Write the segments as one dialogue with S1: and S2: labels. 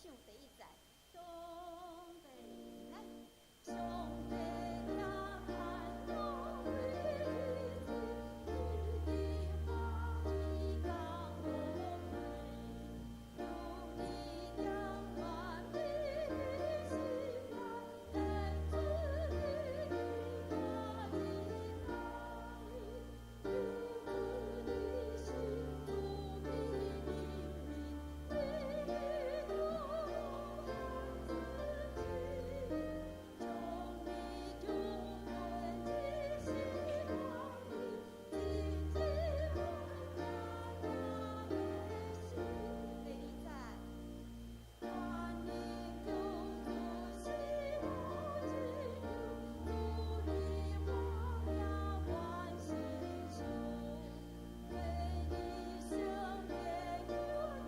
S1: 唱第一節。上帝來，上帝聽看我為你的歡喜降落求你將萬民的心肝，認出你的大慈愛，求主的心主的憐憫，你多自己，將你救恩的心光明，緊緊大家的心。第二節。願你救主是我之救，主你我了萬星宿，為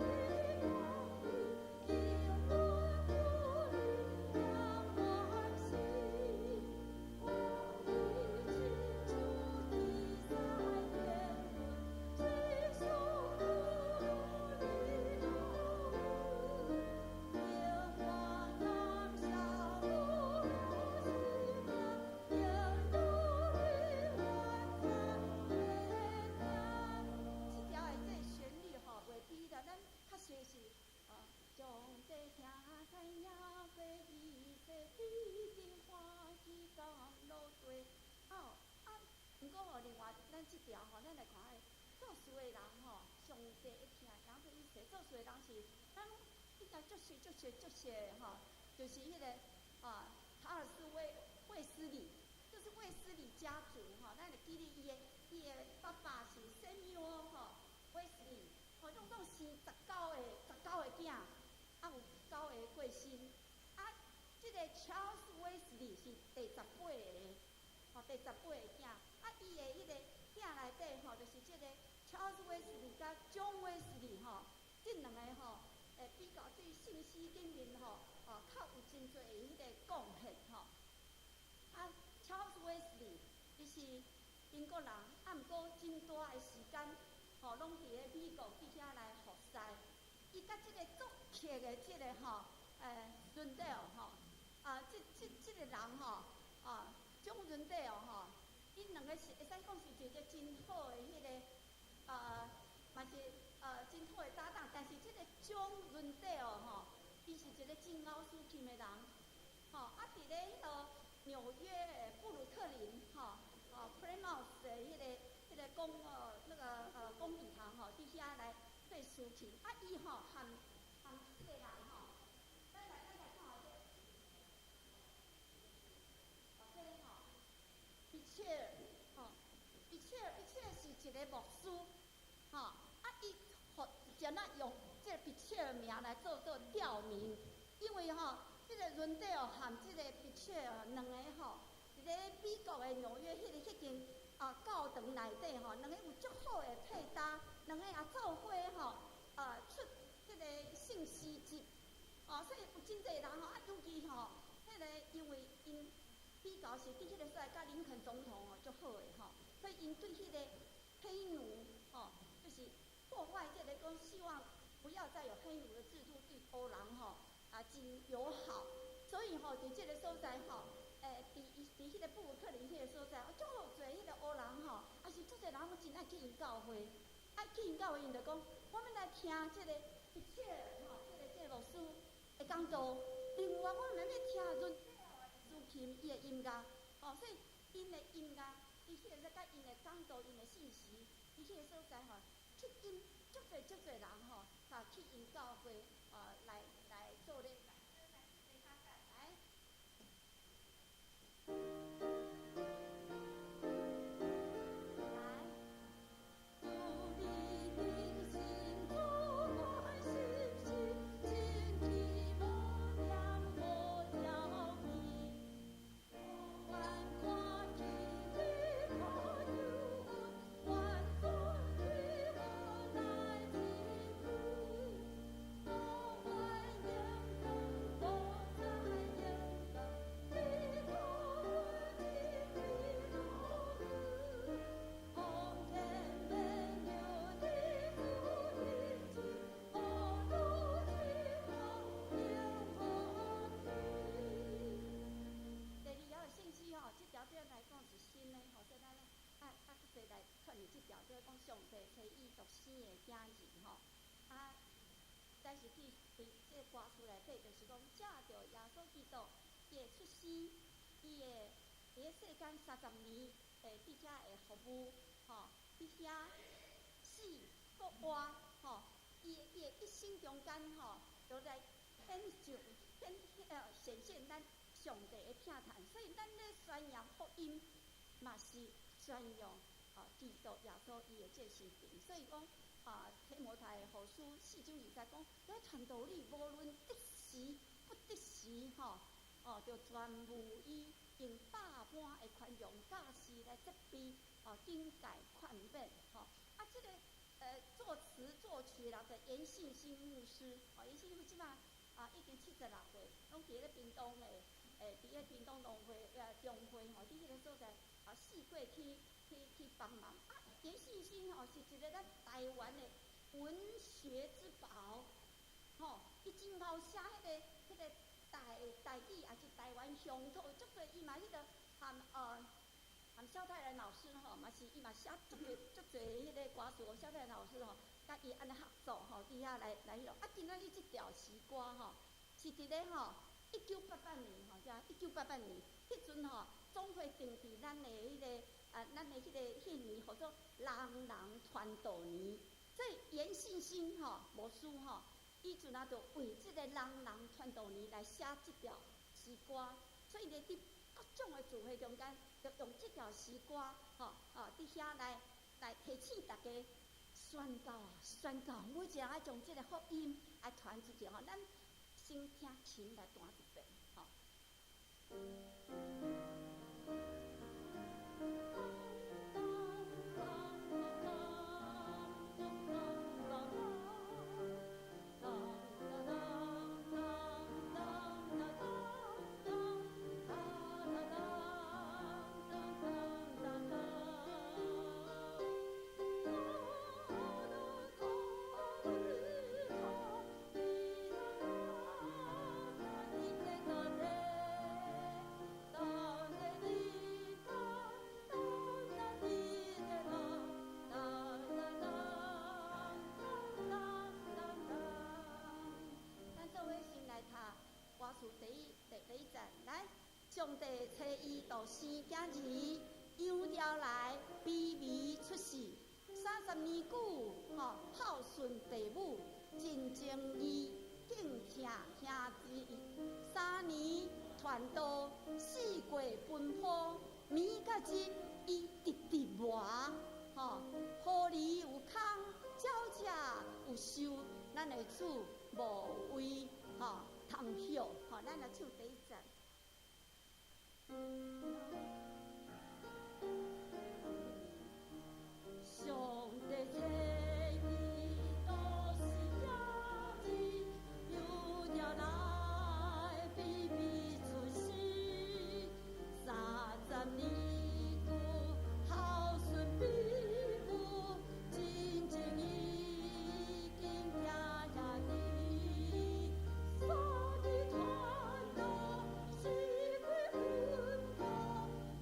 S1: 你生命有的光明，因我主你將萬心，我一切主的在天倫，接受你的耶和華感謝我心肝，願努力完成這條的這個旋律吼，袂比的，咱較熟是啊，上帝聽見耶和以西必定歡喜降落地。哦啊，毋過吼，另外咱這條吼，咱來看下做事的人吼，上帝會聽耶和以西做事的人是，咱應該足熟足熟足熟的吼，就是彼個啊，查爾斯威衛斯理，就是衛斯理家族吼，咱會記得伊的爸爸是 Samuel 吼，衛斯理，吼，攏總生19個19個囝，啊有九個過身，啊，這個 Charles 衛斯理是第十八個，吼，第十八個囝，啊，伊的彼個囝內底吼，就是這個 Charles 衛斯理佮 John 衛斯理吼，這兩個吼，會比較對聖詩頂面吼，啊，較有真濟的彼個貢獻吼。啊，Charles 衛斯理伊是英國人，啊，毋過真大的時間，吼，攏佇咧美國佇遐來服侍。伊佮這個作曲的這個吼，倫戴爾吼，啊，這個人吼，啊，蔣倫戴爾吼，𪜶兩個是會使講是一個真好的彼個，啊，嘛是真好的搭檔。但是這個蔣倫戴爾吼，伊是一個真𠢕司琴的人，吼，啊，佇咧彼個紐約的布魯克林，吼，啊，Playhouse 的彼個公那個公禮堂吼，佇遐來對司琴，啊，伊吼含含這個人吼，咱來看下這個，哦，這個吼，比切爾，吼，比切爾，比切爾是一個牧師，吼，啊，伊予怎啊用這個比切爾名來做吊名，因為吼，這個倫戴爾和這個比切爾兩個吼，佇咧美國的紐約彼間啊教堂內底吼，兩個有足好的配搭，兩個也做伙吼，出這個聖詩集，哦，所以有真濟人吼，啊，尤其吼，彼個因為𪜶比較是佇彼個所在，佮林肯總統吼足好的吼，所以𪜶對彼個黑奴吼，就是破壞這個講，希望不要再有黑奴的制度，對黑人吼啊真友好，所以吼，佇這個所在吼，佇伊佇彼個布魯克林彼個所在，足濟彼個黑人吼，也是足濟人攏真愛去𪜶教會，愛去𪜶教會，𪜶就講，我們來聽這個比切爾吼，這個牧師的講道。另外，我們欲聽倫司琴伊的音樂，吼，所以𪜶的音樂，佇彼個咧佮𪜶的講道、𪜶的信息，佇彼個所在吼，吸引足濟足濟人吼，啊去𪜶教會啊來做禮拜。來。來，主你靈心主愛心心，真氣無點無調味，願看見你可救恩，願主對我來進步，生的囝兒吼。啊，但是去佇這個歌詞內底，就是講藉著耶穌基督伊的出生，伊的佇咧世間30年的佇遮的服務，吼，佇遐死復活，吼，伊的一生中間吼，都來顯像顯顯現咱上帝的疼疼，所以咱咧宣揚福音，嘛是宣揚啊基督耶穌伊的這個生平。所以講啊，提摩太後書四章二節講，咧傳道理無論得時不得時，吼，哦，就全無伊用百般的寬容教示來責備，哦，警戒勸勉，吼。啊，這個作詞作曲人就嚴信興牧師，哦，嚴信興這馬啊已經76歲，攏佇咧屏東的，佇咧屏東農會中會吼，佇彼個所在啊，四過去去去幫忙。啊，嚴信興吼是一個咱台灣的文學之寶，吼，伊真𠢕寫彼個台語，也是台灣鄉土，足濟伊嘛彼個含蕭泰然老師吼，嘛是伊嘛寫足濟足濟彼個歌詞，蕭泰然老師吼，佮伊按呢合作吼，佇遐來來彼落。啊，今仔日這條詩歌吼，是佇咧吼1988年吼，遮1988年，彼陣吼，總會定佇咱的彼個啊，咱的彼年號做人人傳道年。所以嚴信興吼牧師吼，伊陣啊就為這個人人傳道年來寫這條詩歌，所以咧佇各種的聚會中間，就用這條詩歌吼，啊，佇遐來提醒大家宣告啊，宣告，每一個人愛將這個福音來傳出去吼。咱先聽琴來彈一遍，吼。咱做伙先來讀歌詞第一節，來，上帝差伊就生囝兒，養著來卑微出世，30年久，吼孝順父母，盡情義敬疼兄弟，3年傳道，四過奔波，暝甲日伊直直磨，吼，雨裡有空，鳥食有收，咱的主無為吼通曉，吼，咱來唱第一節。上帝差伊就生囝兒，養著來卑微出世，30年久孝順父母，真情義敬疼兄弟，3年傳道，四過奔波，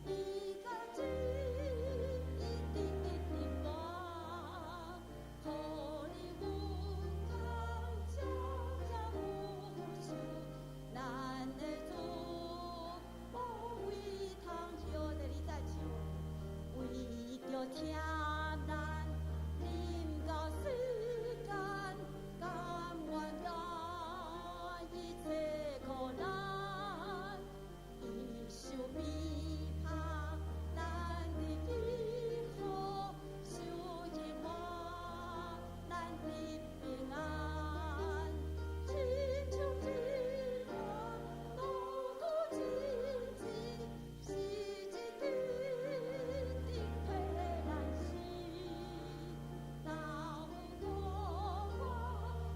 S1: 暝甲日伊直直直磨，雨裡有空，鳥食有收，咱的主無位通曉。第二節唱，為著疼咱，臨到世間，甘願擔一切苦難，伊受逼迫，咱得飢渴，受折磨，咱得平安。親像一塊五穀種子，是一根頂替咱死。若有我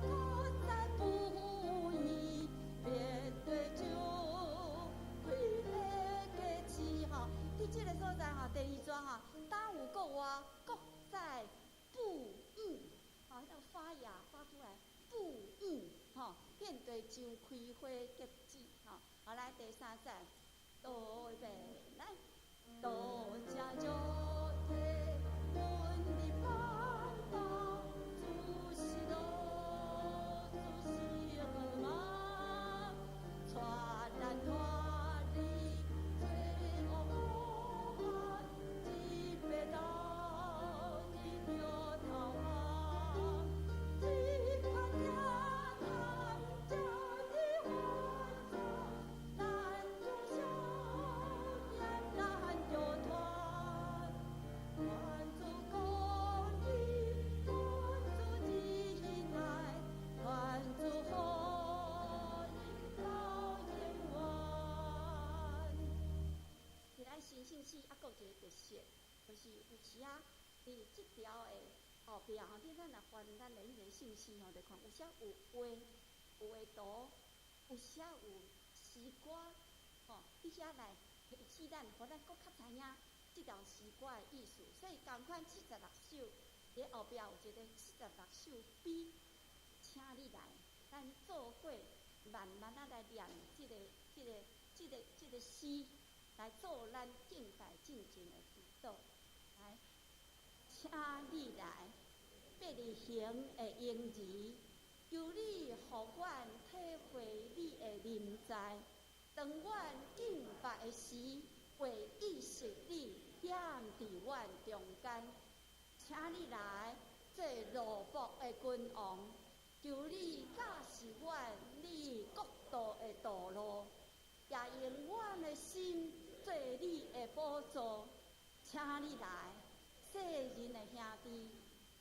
S1: 閣再不義，面對就開的果子吼。佇這個所在吼，第二段吼，當有國外，閣再不義，吼，彼個發芽發出來不義，吼，遍地上開花結子，吼。好，來第三節，倒一遍來，多謝肉體阮的放蕩，是有時仔佇這條的後壁吼，你咱若翻咱的彼个聖詩吼，就看有時有畫，有畫圖，有時有詩歌，吼，佇遐來提醒咱，予咱閣較知影這條詩歌的意思。所以仝款七十六首，佇後壁有一个七十六首 B，請你來，咱做伙慢慢仔來念這個詩，來做咱敬拜進前的祈禱。來，請你來，伯利恆的嬰兒，求你予阮體會你的臨在。當阮敬拜時，會意識你踮佇阮中間。請你來做奴僕的君王，求你教示阮你國度的道路，也用阮的心做你的寶座。請你來，世人的兄弟，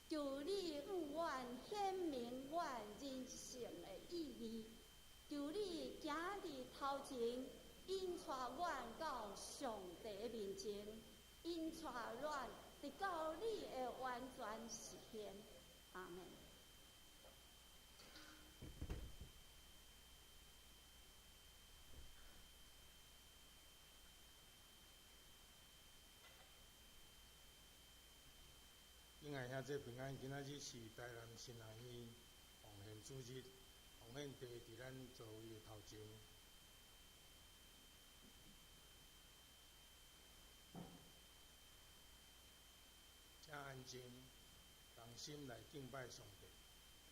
S1: 求你向阮顯明阮人生的意義。求你行佇頭前，引帶阮到上帝面前，引帶阮直到你的完全實現。阿門。
S2: 親愛兄弟平安，今仔日是台南神學院奉獻主日，奉獻地佇咱座位的頭前。請安靜，同心來敬拜上帝，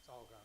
S2: 奏樂。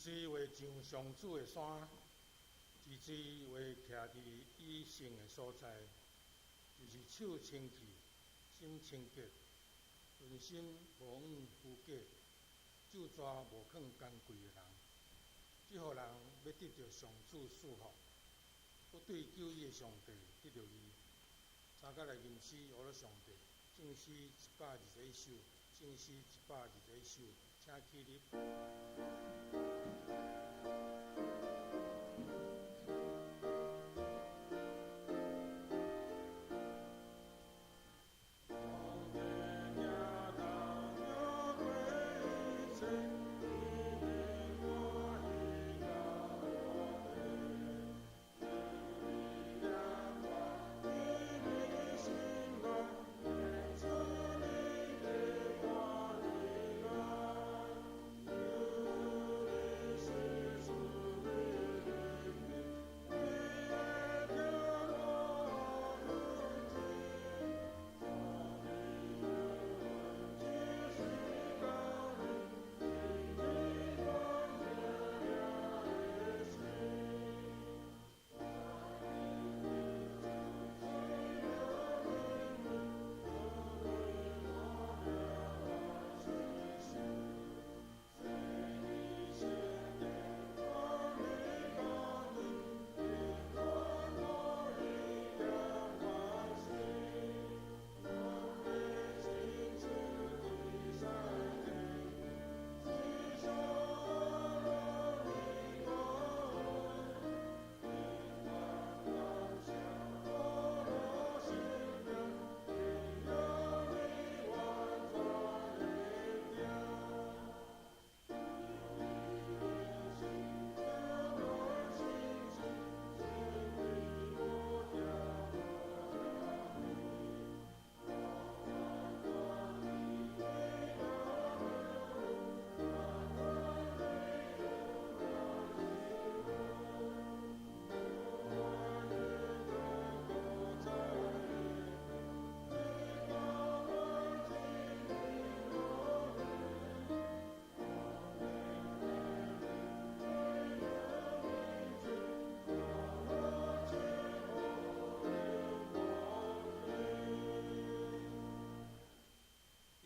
S2: 水話上上主的山，治水話徛佇伊聖的所在，就是手清氣、心清潔、存心無往虛假、咒詛無囥工具的人。這號人欲得著上主賜福，閣對救伊的上帝得著義。三角來吟詩，學了上帝，聖詩121首，聖詩121首，請起立。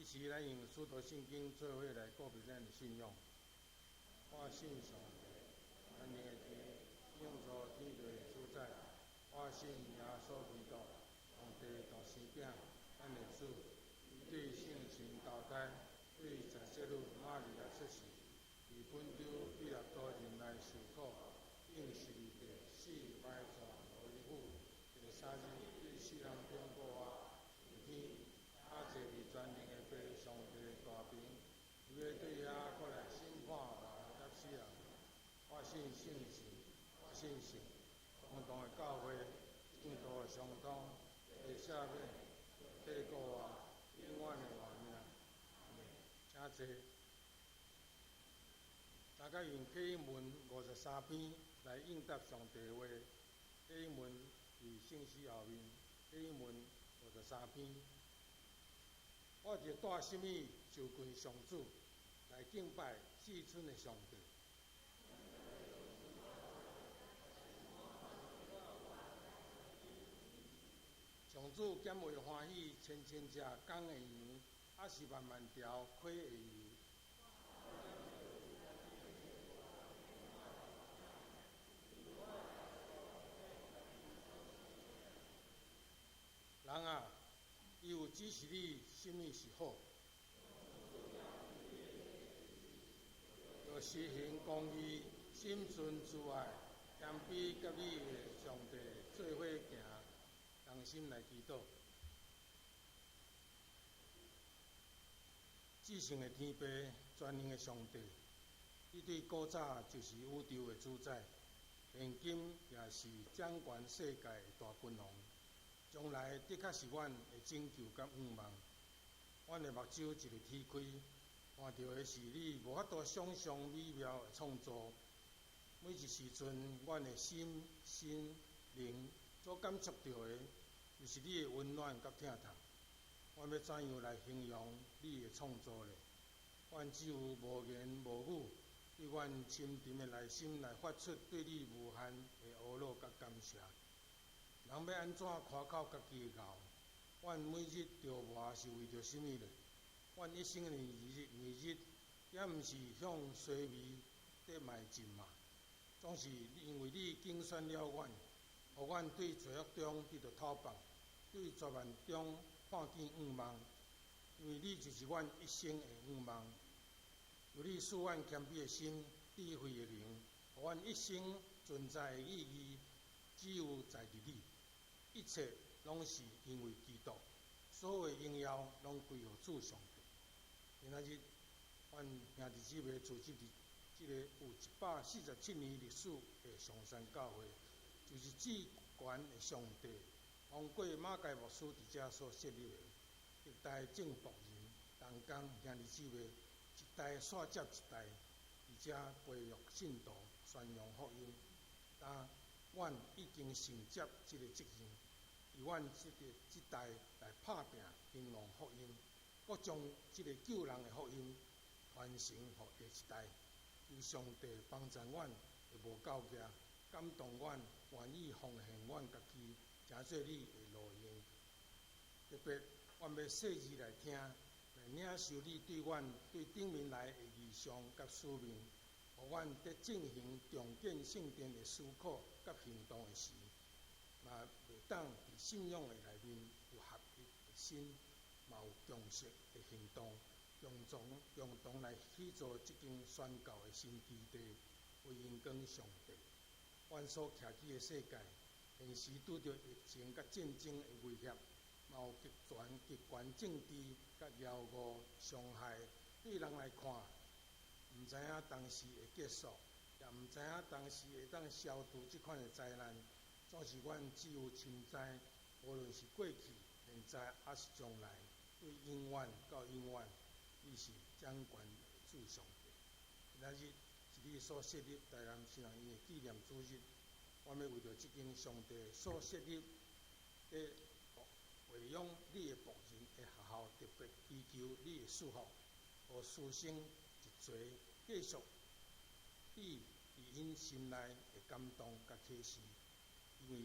S2: 時，咱用使徒信經做伙來告別咱的信仰。我信上帝，全能的天，創造天地的主宰。我信耶穌基督，上帝獨生子，咱的主。伊對聖神投胎，對十聖女瑪利亞出世，佇本丟彼拉多人來受苦，釘十字架，死埋葬落陰府，第三日對死人中復活，升天。啊，坐佇全能的父上帝大爿，伊欲對遐閣來審判活人佮死人。我信聖神，我信聖公同的教會，聖徒的相通，罪赦免，體復活，永遠的活命。請坐。大家用啟應文53篇來應答上帝的話。啟應文佇聖詩後面，啟應文53篇。我就帶啥物就近上主來敬拜至尊的上帝。上主敢會歡喜千千隻公的羊，抑是萬萬條溪的油？人啊，伊有指示你啥物是好，著實行公義，心存慈愛，謙卑佮你的上帝做伙行，同心來祈禱。至聖的天父，全能的上帝，你對古早就是宇宙的主宰，現今也是掌權世界的大君王。將來的確是阮的拯救佮盼望。阮的目睭一日天開，看著的是你無法度想像美妙的創造。每一時陣，阮的心、身、靈所感觸著的，就是你的溫暖佮疼痛。阮欲怎樣來形容你的創造呢？阮只有無言無語，對阮深沉的內心來發出對你無限的懊惱佮感謝。人欲按怎誇口家己的𠢕？阮每日著磨是為著啥物呢？阮一生的年日，年日也毋是向衰微佇邁進嗎？總是因為你揀選了阮，予阮對罪惡中得著透放，對絕望中看見向望。因為你就是阮一生的向望。求你賜阮謙卑的心、智慧的靈，予阮一生存在的意義，只有在佇你。一切攏是因為基督，所有的榮耀攏歸予主上帝。今仔日，阮兄弟姊妹組織佇這個有147年歷史的松山教會，就是至懸的上帝，通過馬偕牧師佇遮所設立的，歷代正僕人同工兄弟姊妹，一代紲接一代，佇遮培育信徒，宣揚福音。但阮已經承接這個責任，由阮這個這代來拍拚興隆福音，閣將這個救人的福音傳承予下一代。求上帝幫助阮的無夠額，感動阮願意奉獻阮家己，成做你的路用。特別，阮欲細膩來聽，來領受你對阮對頂面來的異象佮使命，予阮佇進行重建聖殿的思考佮行動的時，嘛會當佇信仰的內面有合一的心，嘛有共識的行動，共同共同來去做這間宣教的新基地，為榮光上帝。阮所徛起的世界，現時拄著疫情佮戰爭的威脅，嘛有極權極權政治佮妖惡傷害，對人來看，毋知影當時會結束，也毋知影當時會當消除這款的災難。總是阮只有深知，無論是過去、現在，抑是將來，對永遠到永遠，你是掌權的主上帝。今仔日是你所設立台南新人院的紀念主日，我欲為著這間上帝所設立的培養你的僕人的學校，特別祈求你的賜福，予師生一齊繼續你佇𪜶心內的感動佮啟示，因為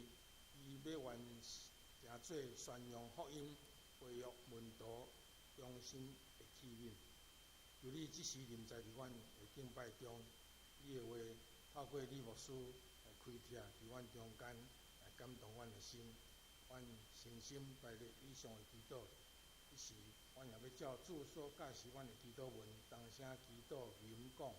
S2: 伊欲完成做宣揚福音、培育門徒忠心的器皿。求你這時臨在佇阮的敬拜中，你的話透過你牧師來開拓佇阮中間，來感動阮的心。阮誠心拜列以上的祈禱，彼時阮也欲照主所教示阮的祈禱文，同聲祈禱吟講。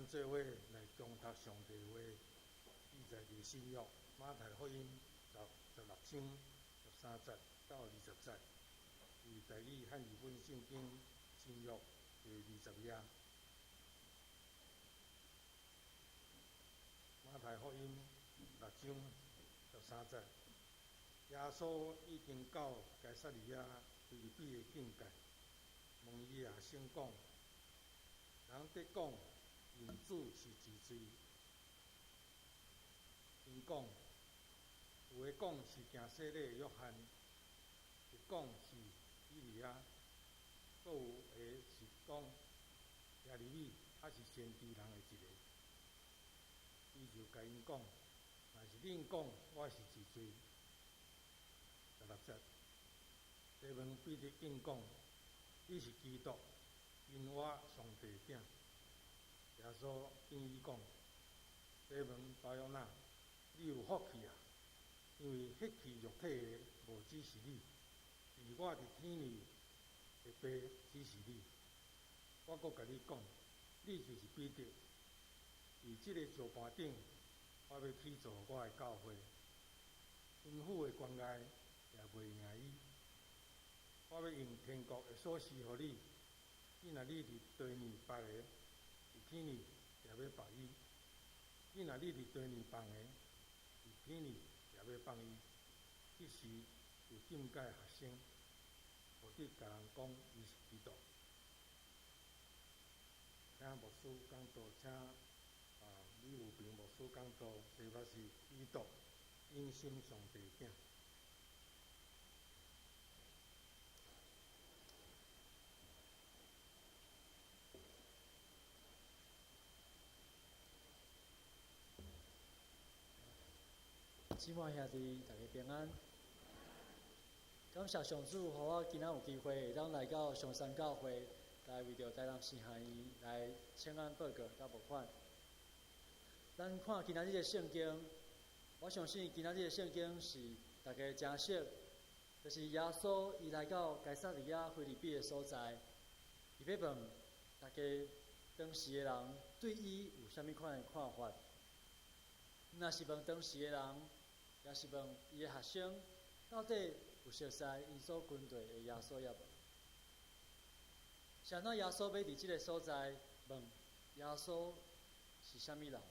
S2: 咱做伙來共讀上帝話，記載佇新約馬太福音十六章13節到20節，佇台語漢字本聖經新約第20頁。馬太福音六章十三節，耶穌已經到該撒利亞腓立比的境界，問伊的學生講：人佇講人子是一誰？𪜶講，有的講是行洗禮的約翰，有講是以利亞，閣有的是講耶利米，抑是先知人的一个。伊就共𪜶講：若是恁講我是一誰？16節，西門彼得應講：你是基督，真活上帝的囝。耶穌應伊講：西門巴約那，你有福氣啊！因為血氣肉體的無指示你，是我佇天裡的父指示你。我閣共你講，你就是彼得，佇這个石盤頂，我欲起造我的教會，陰府的權礙也袂贏伊。我欲用天國的鎖匙予你，你若你佇地裡縛的，佇天裡也欲縛伊；你若你佇地裡放的，佇天裡也欲放伊。彼時就禁戒學生，無得共人講伊是基督。請牧師講道，請李有平牧師講道，題目是基督永生上帝囝。
S3: 姊妹兄弟，大家平安。感謝上主，予我今仔有機會會當來到松山教會，來為著台南市學院來請安報告佮募款。咱看今仔日的聖經，我相信今仔日的聖經是大家誠熟，就是耶穌伊來到該撒利亞腓立比的所在，伊欲問大家當時的人對伊有啥物款的看法。若是問當時的人，也是問伊的學生，到底有熟似𪜶所跟隨的耶穌抑無？是按怎耶穌欲佇這个所在問耶穌是啥物人？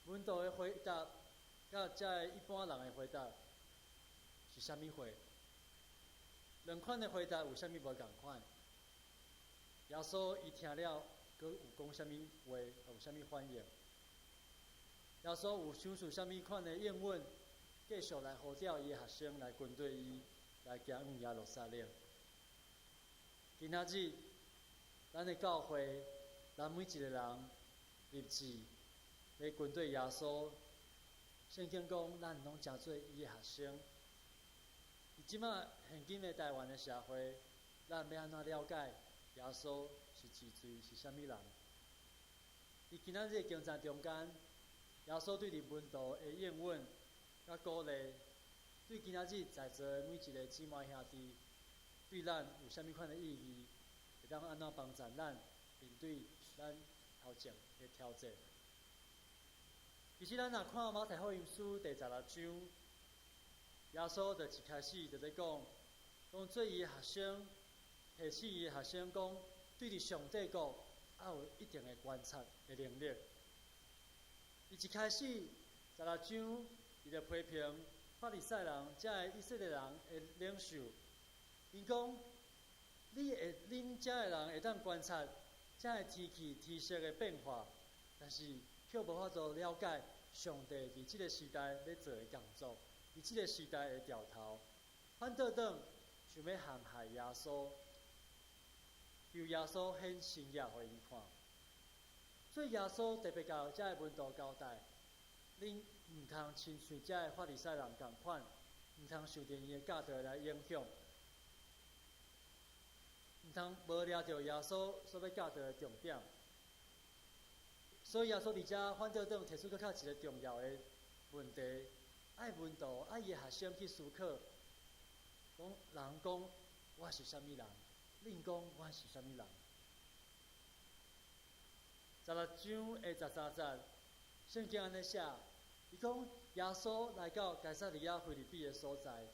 S3: 門徒的回答，佮遮个一般人的回答是啥物貨？兩款的回答有啥物無仝款？耶穌伊聽了，閣有講啥物話？有啥物反應？耶穌有想出啥物款的應允，繼續來呼召伊的學生來跟隨伊，來行往耶路撒冷。今仔日，咱的教會，咱每一個人立志欲跟隨耶穌。聖經講，咱攏成做伊的學生。佇這馬現今的台灣的社會，咱欲按怎了解耶穌是一誰，是啥物人？佇今仔日的經節中間，耶穌對佇門徒的應允佮鼓勵，對今仔日在座的每一個姊妹兄弟，對咱有啥物款的意義？會當按怎幫助咱面對咱頭前的挑戰？其實咱若看馬太福音書第十六章，耶穌就一開始就咧講，講做伊的學生，提醒伊的學生講，對佇上帝國愛有一定的觀察的能力。伊一開始十六章，伊就批評法利賽人，遮个以色列人的領袖，𪜶講，你會，恁遮个人會當觀察遮个天氣天色的變化，但是卻無法度了解上帝佇這个時代欲做的工作，佇這个時代的潮頭，反倒轉想欲陷害耶穌，求耶穌顯神跡予𪜶看。所以耶穌特別共遮个門徒交代：恁毋通親像遮个法利賽人仝款，毋通受著𪜶的教導來影響，毋通無掠著耶穌所欲教導的重點。所以耶穌佇遮反倒轉提出閣較一个重要的問題，愛門徒愛伊的學生去思考，講人講我是啥物人，恁講我是啥物人？ 16章的13節，聖經按呢寫，伊講耶穌來到該撒利亞腓立比的所在，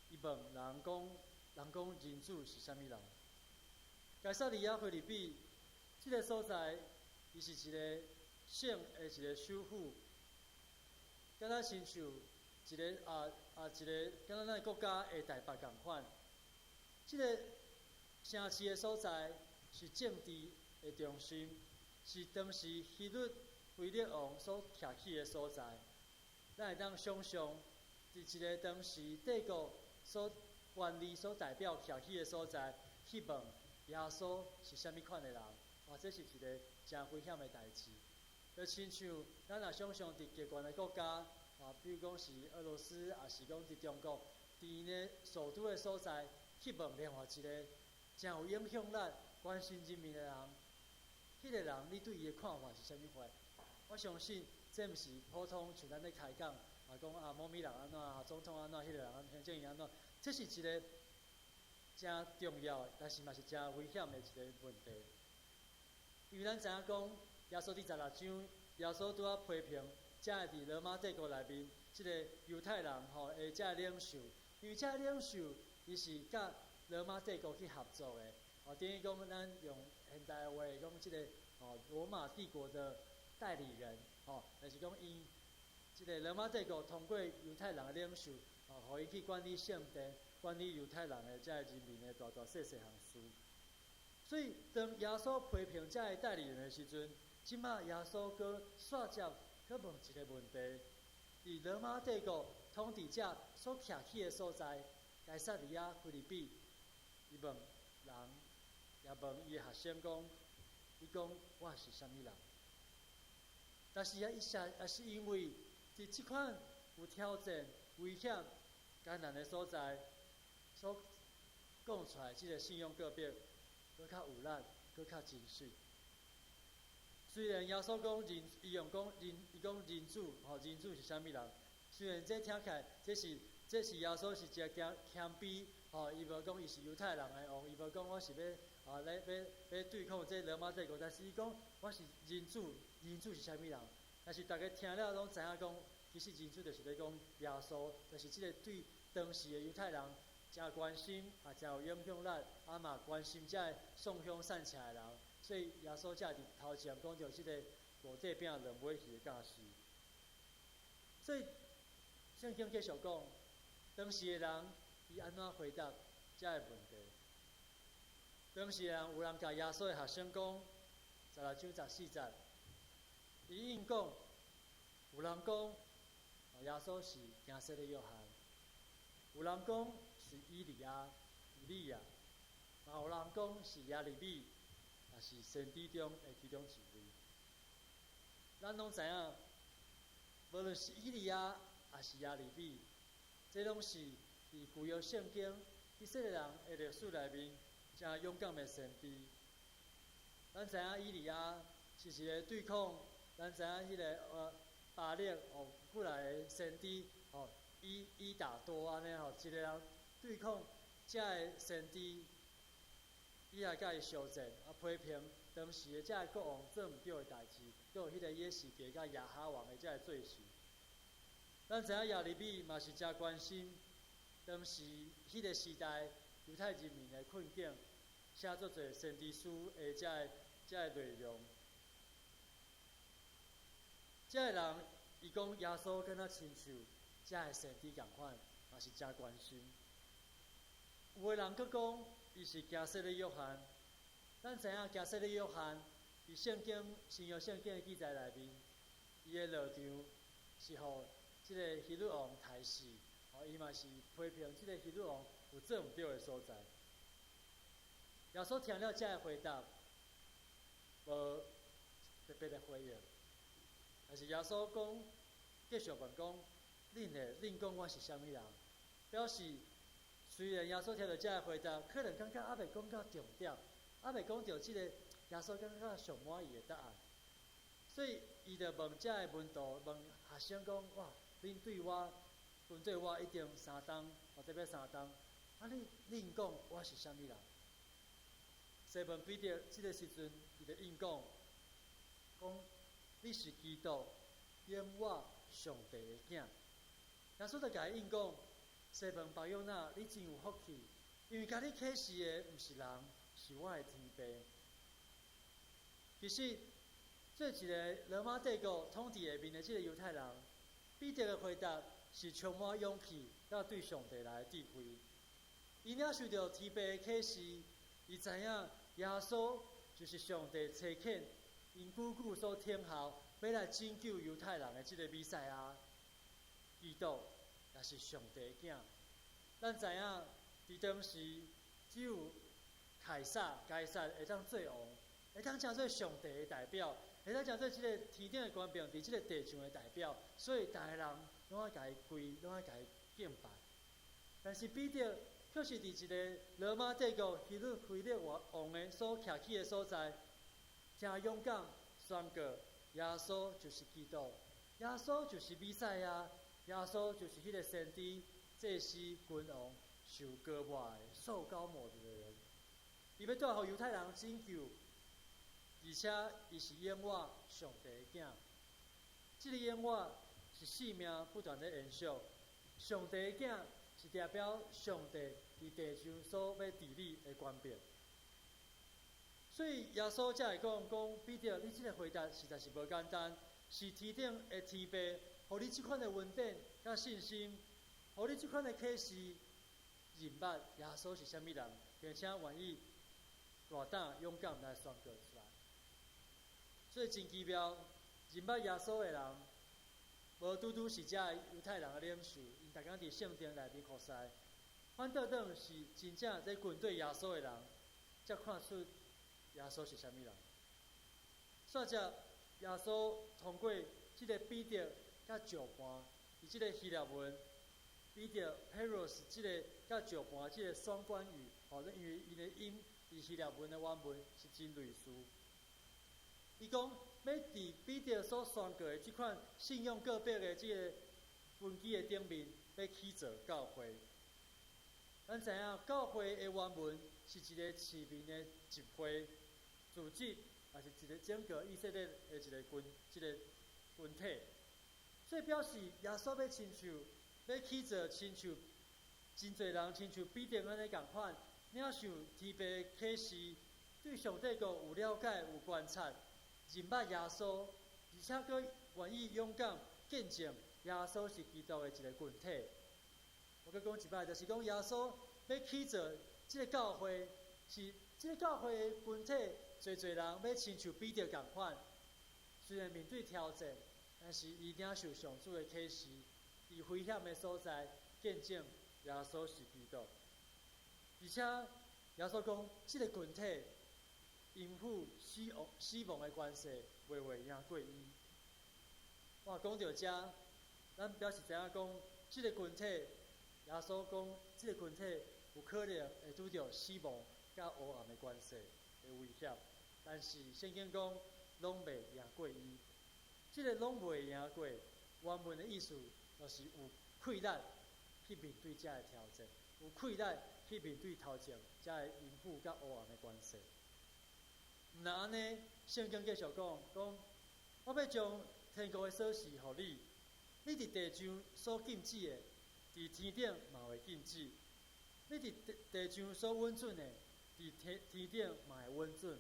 S3: 伊問人講，人講人子是啥物人？該撒利亞腓立比這个所在，伊是一个省的一个首府，敢若親像一个啊啊一个，敢若咱國家的台北仝款。這个城市的所在是政治的中心，是當時希律腓力王所徛起的所在。咱會當想像，佇一個當時帝國所權力所代表徛起的所在，去問耶穌是啥物款的人，哇！這是一個誠危險的代誌。就親像咱若想像佇極權的國家，啊，比如講是俄羅斯，抑是講佇中國，佇𪜶的首都的所在，去問另外一个誠有影響力、關心人民的人，彼个人你對伊的看法是啥物款？我相信這毋是普通像咱咧開講，啊講啊某物人按怎，啊總統按怎，彼個人按行政院按怎，這是一個誠重要，但是嘛是誠危險的一個問題。因為咱知影講，耶穌佇十六章，耶穌拄仔批評，遮个佇羅馬帝國內面，這个猶太人吼的遮个領袖，因為遮個領袖伊是佮羅馬帝國去合作的，哦，等於講咱用現代話講，這个哦羅馬帝國的代理人，吼，就是講𪜶這个羅馬帝國通過猶太人的領袖，哦，予伊去管理聖殿，管理猶太人的遮個人民的大大細細項事。所以當耶穌批評遮个代理人的時陣，這馬耶穌閣煞接閣問一个問題：佇羅馬帝國統治者所徛起的所在，該撒利亞腓立比，伊問人，也問伊的學生講：伊講我是啥物人？但是啊，伊說也是因為佇這款有挑戰、危險、艱難的所在，所講出來這个信仰告白，閣較有力，閣較真實。雖然耶穌講人，伊用講人，伊講人子，吼，人子是啥物人？雖然這聽起來，這是耶穌是一个謙謙卑，吼，伊無講伊是猶太人的王，伊無講我是欲啊來欲欲對抗這羅馬帝國，但是伊講我是人子，人子是啥物人？但是逐家聽了攏知影講，其實人子就是咧講耶穌，就是這個對當時的猶太人誠關心，也誠有影響力，啊嘛關心這个送鄉散赤的人，所以耶穌才佇頭前講著這个五塊餅兩尾魚的教示。所以聖經繼續講，當時的人伊按怎回答這个問題？當時的人有人共耶穌的學生講，16章14節，伊應講，有人講耶穌是行洗的約翰，有人講是以利亞、以利亞，嘛有人講是耶利米，也是先知中的其中一位。咱攏知影，無論是以利亞，抑是耶利米，這攏是佇舊約聖經以色列人的歷史內面誠勇敢的先知。咱知影以利亞是一个對抗，咱知影彼个巴力哦過來的先知哦，以以打多按呢吼，一个人對抗遮个先知，伊也共伊相戰，啊批評當時的遮个國王做毋對的代誌，閣有彼个耶洗別佮亞哈王的遮个罪行。咱知影耶利米嘛是誠關心當時彼个時代猶太人民的困境，寫足濟先知書的遮个內容。遮个人伊講耶穌敢若親像遮个先知仝款，嘛是誠關心。有的人閣講伊是行洗的約翰，咱知影行洗的約翰佇聖經新約聖經的記載內面，伊的落場是予這个希律王刣死，哦，伊嘛是批評這个希律王有做毋對的所在。耶穌聽了遮个回答，無特別的回應，但是耶穌講，繼續問講，恁呢？恁講我是啥物人？表示雖然耶穌聽著遮个回答，可能感覺猶未講到重點，猶未講著這个耶穌感覺上滿意的答案，所以伊就問遮个門徒，問學生講：哇，恁對我，跟綴我已經3冬，或者欲3冬，啊恁恁講我是啥物人？西門彼得這个時陣，伊就應講，你是基督，永活上帝的囝。耶穌就共伊應講：西門巴約那，你真有福氣，因為共你啟示的毋是人，是我的天父。其實，做一个羅馬帝國統治下面的這个猶太人，彼得的回答是充滿勇氣，佮對上帝來的智慧。伊領受著天父的啟示，伊知影耶穌就是上帝差遣，𪜶久久所等候，欲來拯救猶太人的這个彌賽亞基督，也是上帝的囝。咱知影，佇當時只有凱撒、該撒會當做王，會當成做上帝的代表，會當成做這个天頂的權柄，佇這个地上的代表，所以逐个人攏愛共伊跪，攏愛共伊敬拜。但是彼得卻是佇一个羅馬帝國希律腓力王的所徛起的所在，誠勇敢宣告耶穌就是基督，耶穌就是彌賽亞，耶穌就是彼个先知、祭司、君王受膏抹的、受膏抹的人。伊欲帶予猶太人拯救，而且伊是永活上帝的囝。這个永活是生命不斷咧延續。上帝的囝是代表上帝佇地上所欲治理的權柄。所以耶穌才會講講彼得，你這个回答實在是無簡單，是天頂的天父，予你這款的恩典佮信心，予你這款的啟示，認捌耶穌是啥物人，並且願意大膽勇敢來宣告出來。所以真奇妙，認捌耶穌的人，無拄拄是遮猶太人的領袖，𪜶逐工佇聖殿內面服侍，反倒轉是真正在跟隨耶穌的人，才看出耶穌是啥物人。煞接耶穌通過這个彼得佮石盤，佇這个希臘文，彼得 Petros 這个佮石盤這个雙關語，吼，因為𪜶的音佇希臘文的原文是真類似。伊講欲佇彼得所宣告的這款信仰告白的這个根基的頂面，欲起造教會。咱知影教會的原文是一个市民的集會組織，也是一个整個以色列的一个群，這个群體。所以表示耶穌欲親像，欲起造親像真濟人親像彼得按呢仝款，領受天父啟示，對上帝國有了解、有觀察，認捌耶穌，而且閣願意勇敢見證耶穌是基督的一个群體。我閣講一擺，就是講耶穌欲起造這个教會，是這个教會的群體，濟濟人欲親像彼得仝款，雖然面對挑戰，但是伊領受上主的啟示，佇危險的所在見證耶穌是基督。而且耶穌講，這个群體陰府死亡死亡的權勢袂會贏過伊。哇，講到遮，咱表示知影講，這个群體，耶穌講，這个群體有可能會拄著死亡佮黑暗的權勢的威脅，但是聖經講，攏袂贏過伊。這个攏袂贏過，原文的意思就是有氣力去面對遮个挑戰，有氣力去面對頭前遮个陰府佮黑暗的權勢。毋但按呢，聖經繼續講，講我欲將天國的鎖匙予你，你佇地上所禁止的，佇天頂嘛會禁止；你佇地地上所允准的，佇天天頂嘛會允准。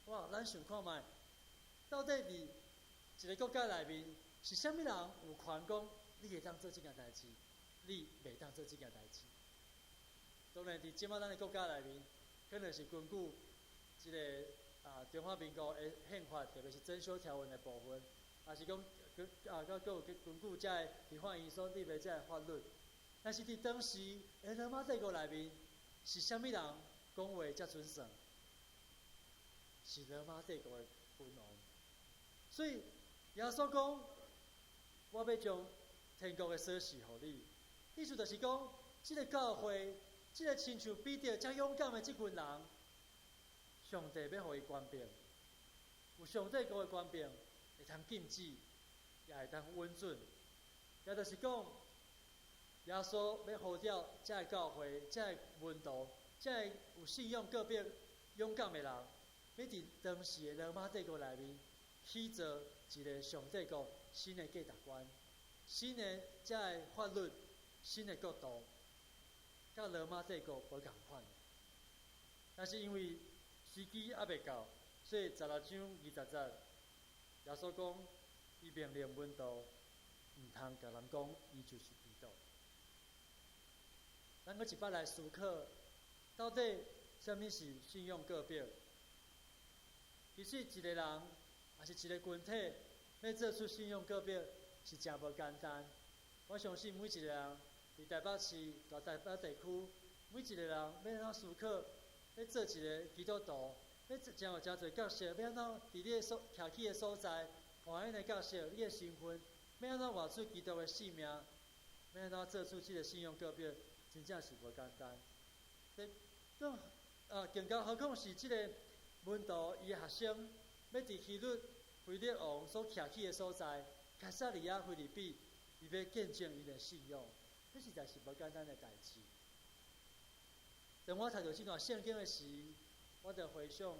S3: 哇，咱想看覓，到底佇一个國家內面，是啥物人有權講你會當做這件代誌，你袂當做這件代誌？當然，佇這馬咱的國家內面，可能是根據這个中華民國的憲法，特別是增修條文的部分，也是講，閣閣有根據遮个立法院所立的遮个法律。但是佇當時，的羅馬帝國內面，是啥物人講話才準算？是羅馬帝國的君王。所以耶穌講，我欲將天國的鎖匙予你，意思就是講，這个教會，這个親像彼得遮勇敢的這群人，上帝欲予伊權柄，有上帝國的權柄，會通禁止，也會當允准。也就是講，耶穌欲呼召遮个教會、遮个門徒、遮个有信仰告白勇敢的人，欲佇當時的羅馬帝國內面起起造一个上帝國新的價值觀、新的這个法律、新的國度，佮羅馬帝國無仝款。但是因為時機猶未到，所以16章20節，耶穌講，伊命令門徒毋通共人講，伊就是基督。咱閣一擺來思考，到底啥物是信用告白？其實一個人，抑是一個群體，欲做出信用告白是誠無簡單。我相信每一個人佇台北市、大台北地區，每一個人欲按怎思考，欲做一個基督徒，欲誠有誠濟角色，欲按怎佇你的所徛起的所在，扮演的角色，你的身份，欲按怎活出基督的生命，欲按怎做出這個信用告白，真正是無簡單。更啊，更加何況是這個門徒伊的學生，欲佇希律腓力王所徛起的所在，凱撒利亞腓立比，伊欲見證𪜶的信仰，這實在是無簡單的代誌。當我讀著這段聖經的時，我就回想，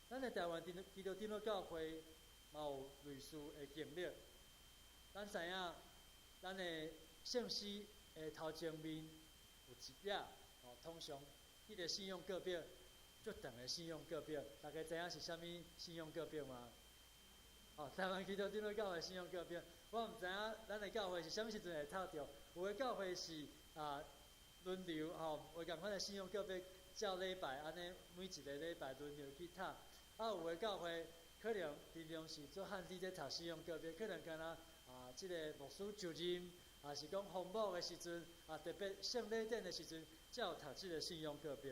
S3: 咱的台灣基督長老教會嘛有類似的經歷。咱知影，咱的聖詩的頭前面有一頁，哦，通常彼個信用告白，足長的信用告白，大家知影是啥物信用告白嗎？哦，台灣基督長老教會信用告白，我毋知影咱的教會是啥物時陣會讀著，有的教會是啊輪流吼，有仝款的信用告白，照禮拜按呢，每一个禮拜輪流去讀。啊，有的教會可能平常時做漢字咧讀信用告白，可能敢若啊，這个牧師就任，抑是講封牧的時陣，啊，特別聖禮典的時陣，才有讀這个信用告白。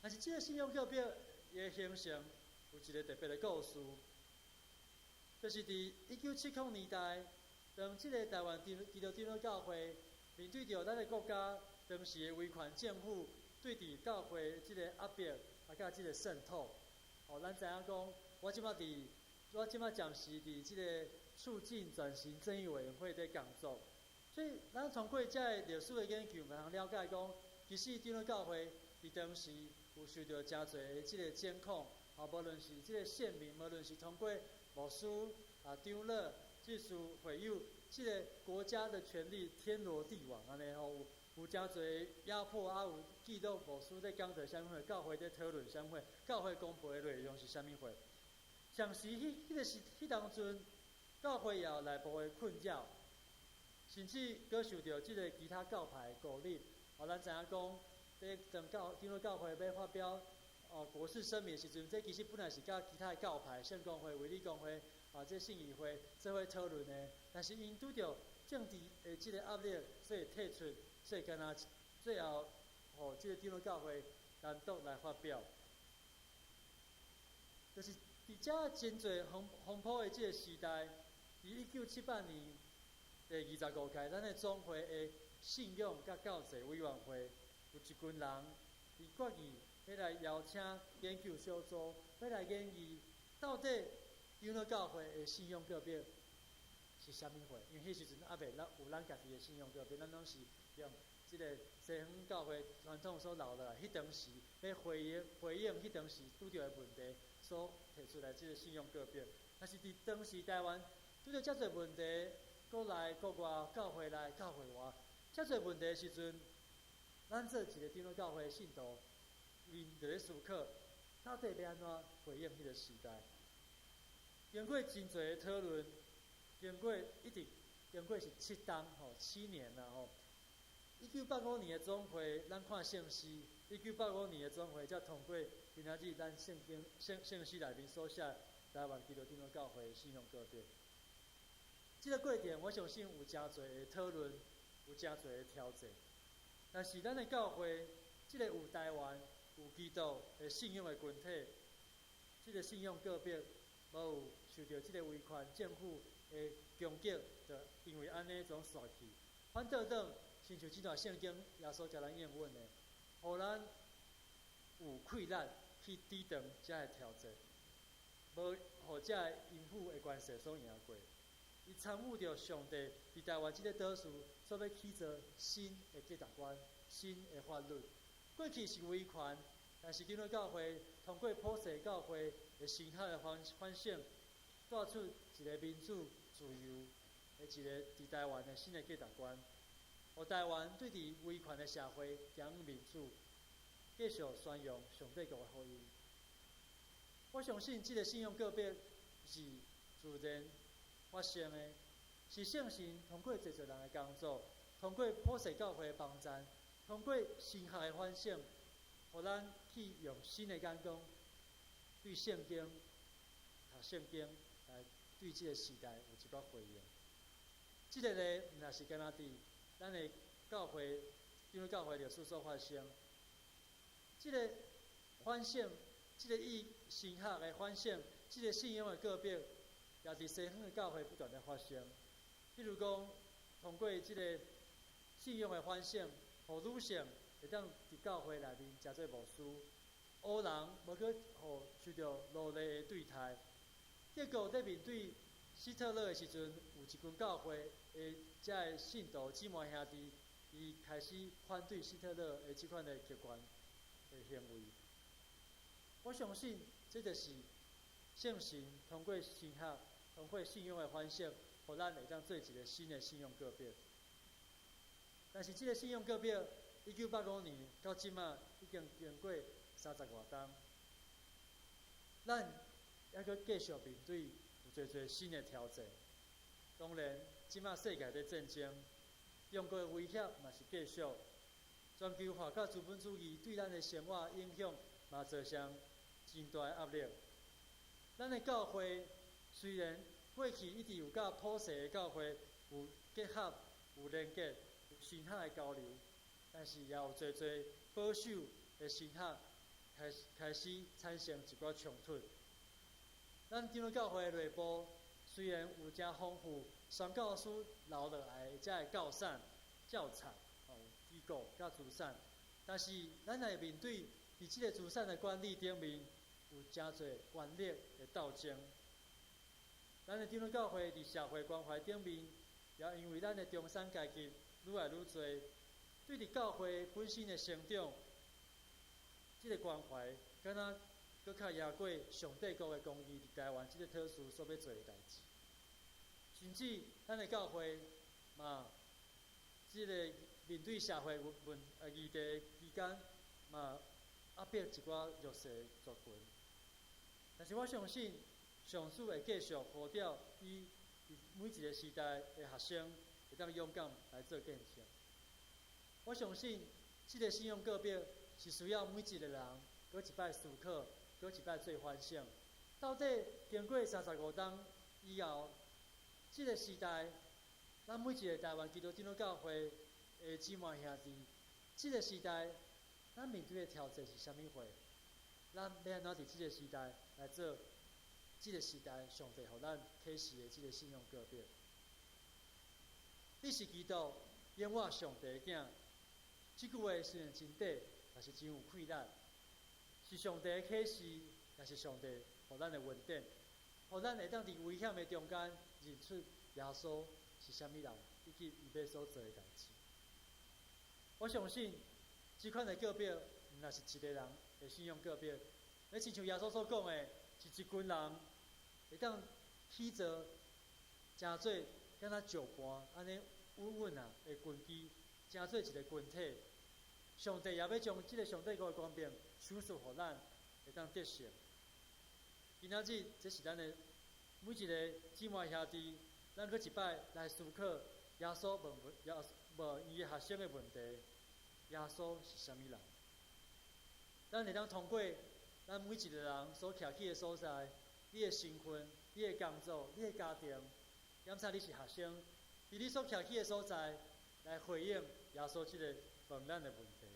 S3: 但是這个信用告白伊的形成有一个特別的故事，就是佇1970年代，當這个台灣基督長老教會面對著咱的國家當時的威權政府對佇教會這个壓迫，啊，佮這个滲透，哦，咱知影講，我這擺暫時佇這个促進轉型正義委員會佇工作，所以咱通過這个歷史的研究，會通了解講，其實長老教會佇當時有受著誠濟的這个監控，啊，無論是這个選民，無論是通過牧師啊、長老、執事、會友，這个國家的權力天羅地網按呢吼，有誠濟壓迫啊，有記錄牧師咧講著啥物貨，教會咧討論啥物貨，教會公布的內容是啥物貨。同時，彼彼个時，彼當陣，教會也有內部的困擾，甚至閣受著這个其他教派的孤立。哦，咱知影講，咧當教長老教會欲發表哦國是聲明的時陣，這其實本來是佮其他的教派，聖公會、衛理公會、啊這信義會做伙討論的，但是𪜶拄著政治的這個壓力，所以退出，所以敢若最後，予這個長老教會單獨來發表，就是佇遮真濟風風波的這個時代，佇1978年第25屆，咱的總會的信仰佮教制委員會，有一群人伊決議欲來邀請研究小組，欲來研議到底長老教會的信仰告白是啥物貨？因為彼時陣猶未咱有咱家己的信仰告白，咱攏是用這个西方教會傳統所留落來，彼當時欲回應回應彼當時拄著的問題所提出來這个信仰告白。但是佇當時台灣拄著遮濟問題，國內國外教會內教會外，遮濟問題的時陣，咱做一个長老教會的信徒，𪜶就咧思考，到底欲按怎回應彼个時代？經過真濟的討論，經過一直經過是7冬吼，7年啦吼。1985年的總會，咱看聖詩，1985年的總會才通過今仔日咱聖經聖聖詩內面所寫台灣基督長老教會的信仰告白。這个過程，我相信有誠濟的討論，有誠濟的挑戰。但是咱的教會，這个有台灣、有基督的信仰的群體，這个信仰告白，無有受著這个威權政府的攻擊，就因為按呢總煞去。反倒轉，親像這段聖經耶穌共咱應允的，予咱有氣力去抵擋這个挑戰，無予這个淫婦的權勢所贏過。伊參與著上帝佇台灣這个島嶼所欲起造新的價值觀、新的法律。過去是威權，但是長老教會通過普世教會的神學的反省，帶出一个民主自由的一个佇台灣的新的價值觀，予台灣對佇威權的社會走向民主，繼續宣揚上帝國的福音。我相信這个信仰告白是自然發生的，是聖神通過濟濟人的工作，通過普世教會的幫贊，通過神學的反省，予咱去用新的眼光對聖經讀聖經來對這个時代有一寡回應。這个咧，毋若是干焦佇咱的教會，長老教會歷史所發生。這个反省，這个以神學的反省，這个信仰的告白，也佇西方的教會不斷咧發生。比如講，通過這个信仰的反省，予女性會當佇教會內面成做牧師，黑人無閣予受著奴隸的對待。結果佇面對希特勒的時陣，有一群教會的遮个信徒姊妹兄弟，伊開始反對希特勒的這款的極權的行為。我相信，這就是聖神通過神學、通過信仰的反省，予咱會當做一个新的信仰告白。但是，這个信仰告白，1985年到這馬已經經過三十外冬，咱猶閣繼續面對有濟濟新的挑戰。當然，這馬世界佇戰爭，中國的威脅嘛是繼續，全球化佮資本主義對咱的生活影響嘛造成真大的壓力。咱的教會雖然過去一直有佮普世的教會有結合、有連結、有神學的交流，但是也有濟濟保守的神學開始產生一寡衝突。咱長老教會內部雖然有誠豐富宣教師留落來的遮个教產、教產、機構佮資產，但是咱來面對佇這个資產的管理頂面，有誠濟權力的鬥爭。咱的長老教會佇社會關懷頂面，也因為咱的中產階級愈來愈濟，對佇教會本身的成長，這个關懷，敢若閣較贏過上帝國的公義佇台灣這个特殊所欲做的代誌。甚至咱的教會嘛，這个面對社會議題期間，嘛壓迫一寡弱勢族群。但是我相信，上主會繼續呼召伊佇每一个時代的學生，會當勇敢來做見證。我相信，這个信仰告白是需要每一个人，閣一擺思考，閣一擺做反省。到底經過35冬以後，這个時代，咱每一个台灣基督長老教會的姊妹兄弟，這个時代，咱面對的挑戰是啥物貨？咱欲按怎佇這个時代來做這个時代上帝予咱啟示的這个信仰告白？你是基督，永活上帝的囝。這句話雖然真短，但是真有氣力。是上帝的啟示，也是上帝予咱的恩典，予咱會當佇危險的中間認出耶穌是啥物人，以及伊欲所做的代誌。我相信，這款的告白，毋若是一個人的信仰告白，咧親像耶穌所講的，是一群人會當起造，成做敢若石盤按呢穩穩啊的根基，成做一个群體。上帝也欲將這个上帝國的權柄賞賜予咱，會當得勝。今仔日，這是咱的每一个姊妹兄弟，咱閣一擺來思考耶穌問耶問伊的學生的問題：耶穌是啥物人？咱會當通過咱每一个人所徛起的所在，你的身份、你的工作、你的家庭，檢查你是學生，佇你所徛起的所在來回應耶穌這个問咱的問題。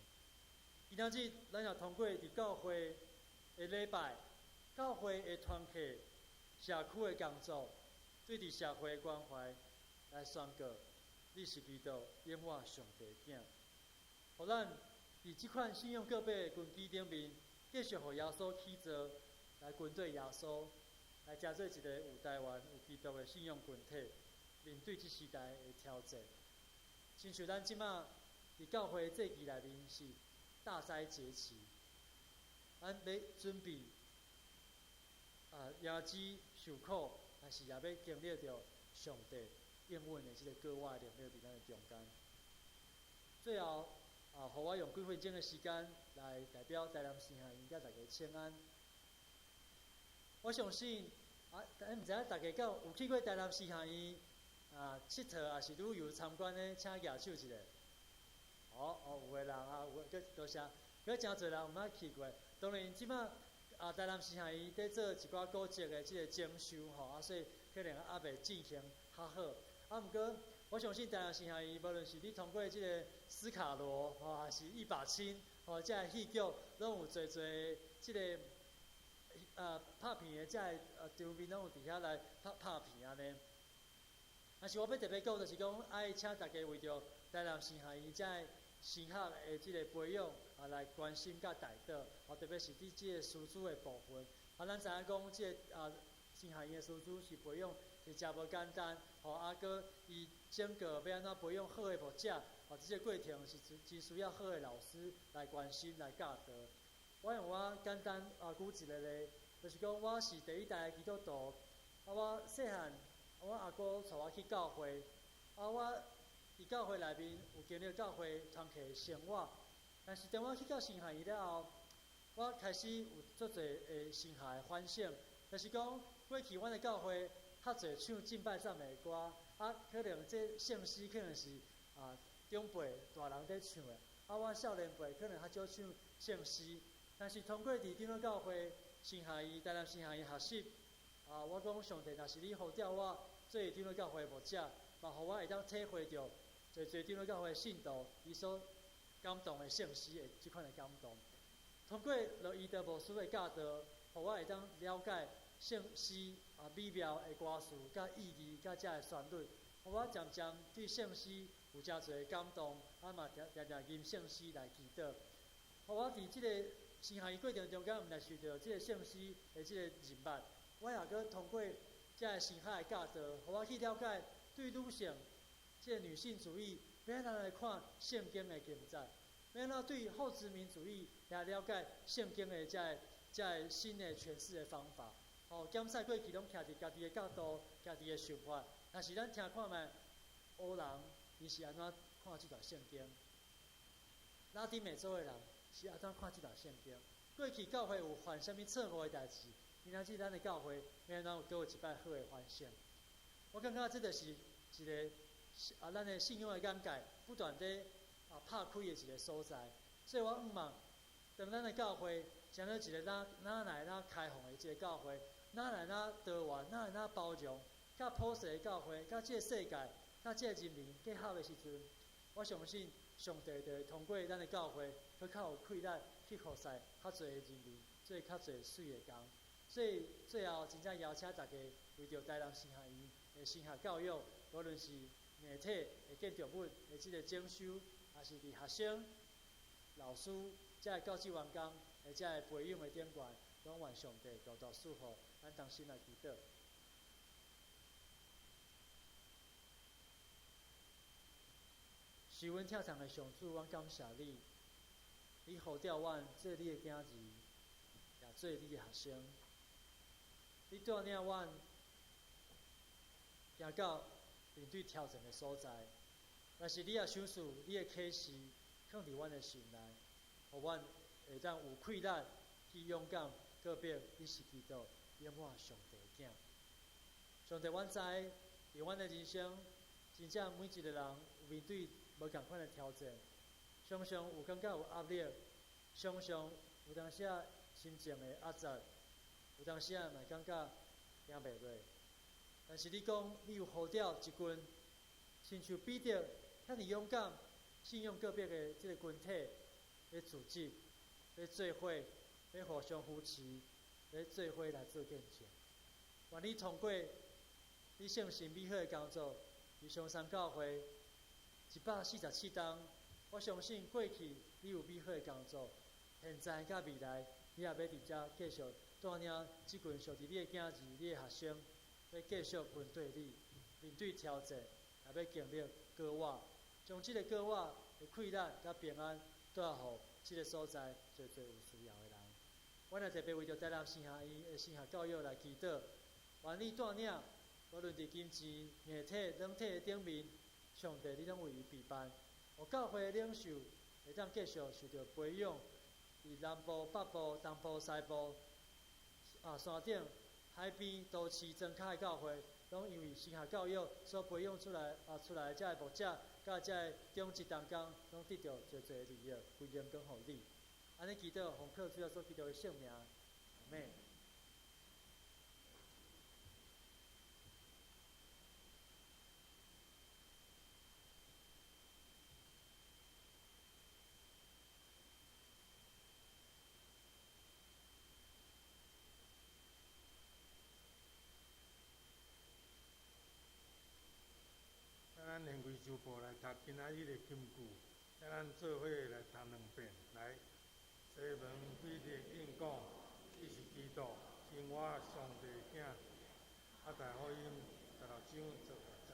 S3: 今仔日，咱也通過佇教會的禮拜、教會的團契、社區的工作，對佇社會的關懷來宣告：你是基督，永活上帝的囝。予咱佇這款信仰告白的根基頂面，繼續予耶穌起造，來跟隨耶穌，來成做一个有台灣、有基督的信仰群體，面對這時代的挑戰。親像咱這馬佇教會祭期內面是大齋節期，咱欲準備啊，耶稣受苦，但是也欲经历著上帝应允的这个膏我的能力伫咱的中间。最后，啊，予我用几分钟的时间来代表台南神学院佮大家请安。我相信，啊，咱毋知影大家敢有去过台南神学院啊，𨑨迌抑是旅游参观的，请举手一下。哦哦，有的人啊，有的，多谢。阁诚济人毋捌去过。当然，这摆啊，台南神学院伫做一寡古迹的这个整修吼，啊，所以可能犹未进行较好。啊，毋过我相信台南神学院，无论是你通过这个斯卡罗吼，抑是一把青吼，这个戏剧，拢有济济这个拍片的这个场面，拢有伫遐来拍拍片按呢。但是我欲特别讲，就是讲爱请大家为著台南神学院这个神学的这个培养啊，来关心佮代祷，啊，特别是伫这个师资的部分。啊，咱知影讲这个啊，神学院的师资是培养是诚无简单，吼，啊，阁伊整个欲按怎培养好的牧者，啊，这个过程是真真需要好的老师来关心、来教导。我用我简单啊举一个例，就是讲我是第一代的基督徒，啊，我细汉，我阿姑带我去教会，啊，我伫教会内面有经历教会团契的生活，但是当我去到神学院了后，我开始有足济的神学的反省，就是讲过去阮的教会较济唱敬拜赞美歌，啊，可能这圣诗可能是啊长辈大人伫唱的，啊，我少年辈可能较少唱圣诗，但是通过伫长老教会神学院、台南神学院学习，啊，我讲上帝若是你呼召我做长老教会牧者，嘛予我会当体会著济济长老教会信徒伊所感动的圣诗的这款的感动。通过罗伊德牧师的教导，予我会当了解圣诗啊美妙的歌词、佮意义、佮这个旋律，予我渐渐对圣诗有诚济的感动，啊嘛定定定吟圣诗来祈祷。予我伫这个神学院过程中间，毋但受著这个圣诗的这个认捌，我也阁通过这个神学的教导，予我去了解对女性这个女性主义，欲按怎来看圣经的记载，欲按怎对后殖民主义来了解圣经的这个新的诠释的方法。哦，检视过去拢徛伫家己的角度、家己的想法，但是咱听看觅，黑人伊是按怎看这段圣经？拉丁美洲的人是按怎看这段圣经？过去教会有犯啥物错误的代志？今仔日咱的教会，欲按怎有阁有一摆好的反省？我感觉这就是一个啊，咱的信仰的眼界不断伫啊拍开的一个所在。所以我向望，当咱的教会成做一个哪哪来哪开放的这个教会，哪来哪多元，哪来哪包容，佮普世的教会，佮这个世界，佮这个人民结合的时阵，我相信上帝就会通过咱的教会，阁较有气力去服侍较济的人民，做较济媠的工。所以最后，真正邀请大家为著台南神学院的神学教育，无论是硬体的建筑物的这个整修，抑是伫学生、老师、这个教职员工的这个培养的顶悬，拢愿上帝大大赐福，咱同心来祈祷。是阮疼痛的上主，阮感谢你，你呼召阮做你的囝儿，也做你的学生。你带领阮行到面对挑战的所在，但是你也赏赐你的启示，藏伫阮的心内，予阮会当有气力去勇敢告别你是基督，永活上帝的囝。上帝，阮知伫阮的人生，真正每一个人有面对无仝款的挑战，常常有感觉有压力，常常有当时仔心情会压抑，有当时仔嘛感觉行袂落。但是你讲，你有呼召一群亲像彼得遐尔勇敢、信仰告别的这个群体，咧组织、咧做伙、咧互相扶持、咧做伙来做见证。愿你通过你圣神美好的工作，伫松山教会147冬，我相信过去你有美好的工作，现在佮未来，你也欲伫遮继续带领这群属于你的囝儿、你的学生，欲继续跟缀你，面对挑战，也欲经历膏我，将这个膏我的气力佮平安带予这个所在济济有需要的人。阮也特别为著台南神学院的神学教育来祈祷，愿你带领，无论伫金钱、硬体、软体的顶面，上帝你拢为伊备办。予教会的领袖会当继续受著培养，伫南部、北部、东部、西部，山顶、海边、都市、庄跤的教会，拢因为神学教育所培养出来的遮个牧者，佮遮个长执同工，拢得著济济的利益，归荣光予你。按呢祈祷，奉靠主耶稣基督的圣名，阿们。
S2: 请咱连开周报来读今仔日的金句，请咱做伙来读两遍。来，西门彼得应讲：你是基督，生活上帝的囝。马太福音16章16节。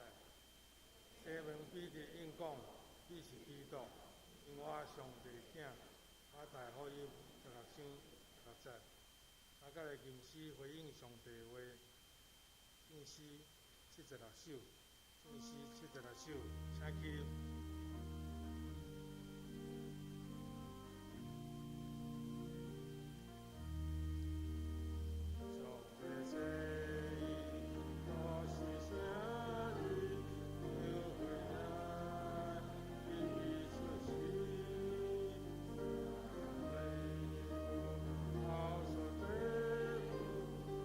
S2: 西门彼得应讲：你是基督，生活上帝的囝。马太福音16章16节。三角来吟诗回应上帝话，圣诗76首。圣诗76首，请起立。上帝说伊都是圣灵，教会咱彼此是，好所得福，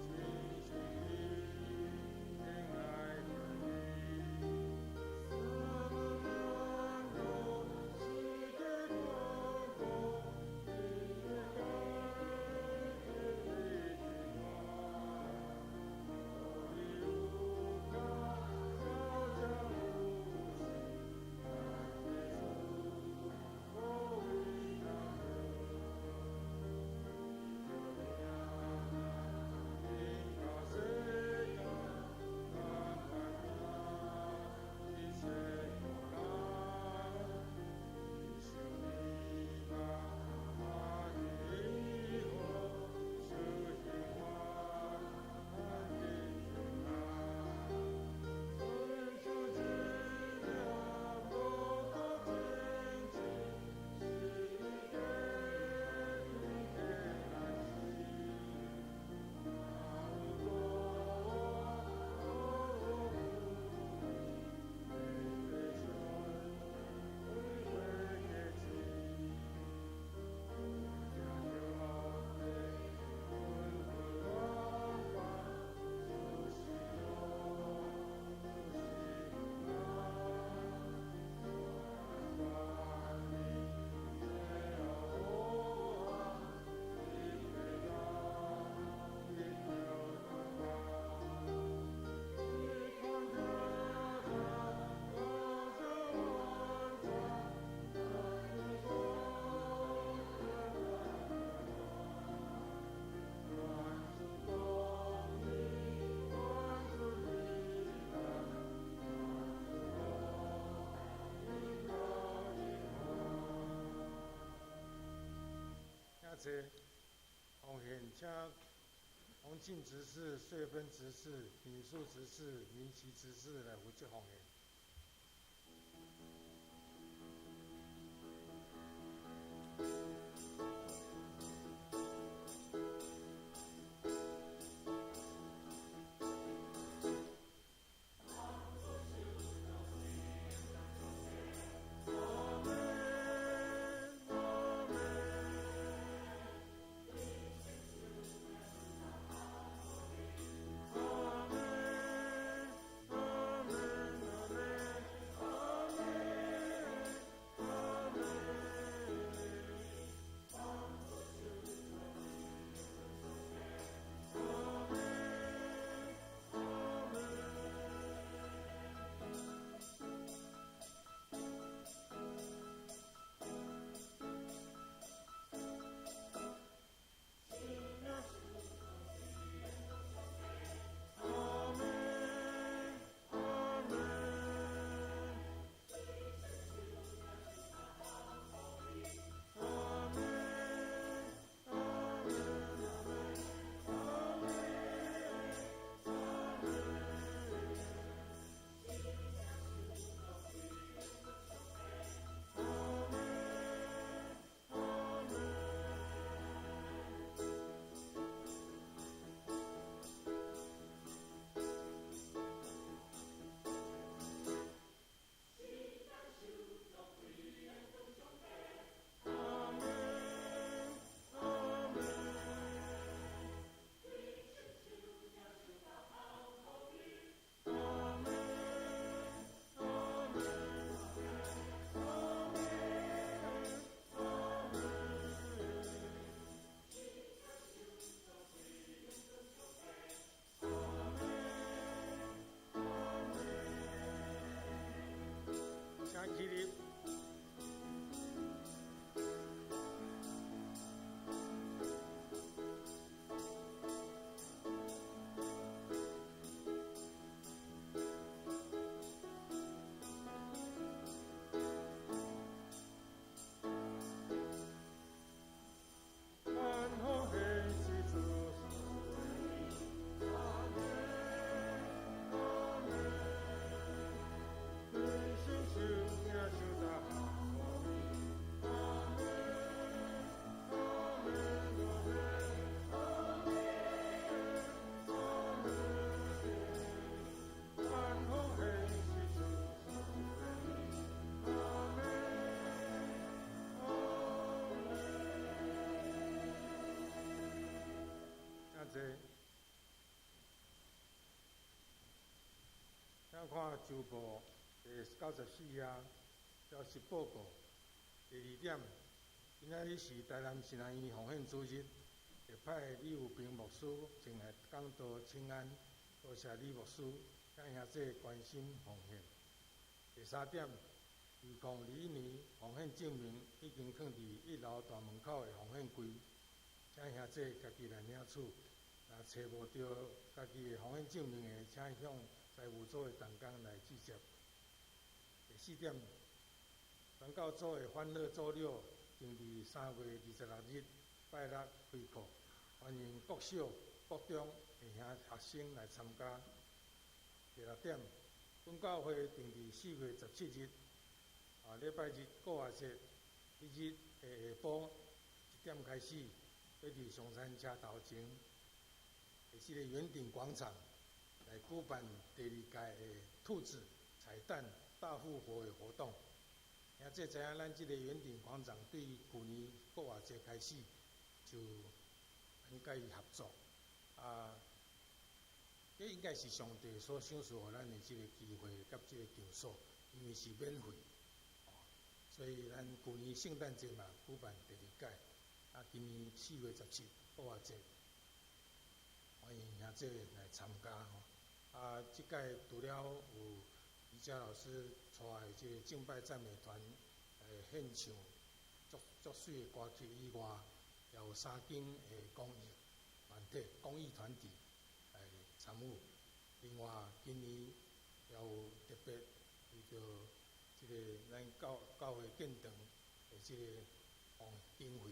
S2: 真心敬爱你。请奉献，请洪进执事、穗芬执事、敏树执事、明奇执事来负责奉献。阿门，阿门。請看周報第94頁消息報告。第二點，今仔日是台南神學院奉獻主日，特派李有平牧師前來講道請安，多謝李牧師，請兄弟關心奉獻。第三點，2021年奉獻證明已經囥佇一樓大門口的奉獻櫃，請兄弟家己來領取。若揣無著家己的奉獻證明的，請向財務組的同工來寄接。第四點，傳教組的歡樂週六定佇3月26日拜六開課，歡迎國小、國中的兄學生來參加。第六點，本教會定佇4月17日，禮拜日復活節彼日的下晡1點開始，欲佇松山車頭前的這個圓頂廣場來舉辦第二屆的兔子彩蛋大復活的活動。兄弟知影咱這個圓頂廣場對舊年復活節開始就咱佮伊合作，這應該是上帝所賞賜予咱的這個機會佮這個場所，因為是免費，所以咱舊年聖誕節嘛舉辦第二屆，今年4月17復活節，歡迎兄弟來參加吼。這屆除了有瑜伽老師帶的這個敬拜讚美團來獻唱足足媠的歌曲以外，也有三間的公益團體來參與。另外，今年也有特別為著這個咱教會建堂的這個經費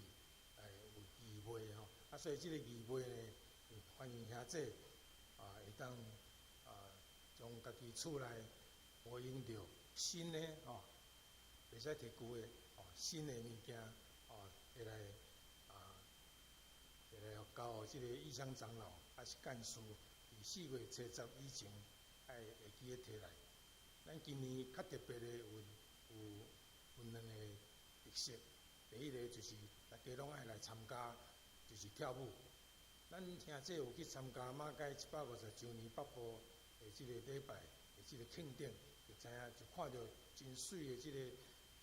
S2: 來有義賣吼。所以這個義賣呢，歡迎兄弟會當將家己厝內無用著新的吼，袂使提舊的哦，新的物件哦，會來交予這個異鄉長老，抑是幹事，佇4月70以前，愛會記得提來。咱今年較特別的有兩個特色，第一个就是大家攏愛來參加，就是跳舞。咱兄弟有去參加馬偕150周年北部的這個禮拜的這個慶典，就知影就看著真媠的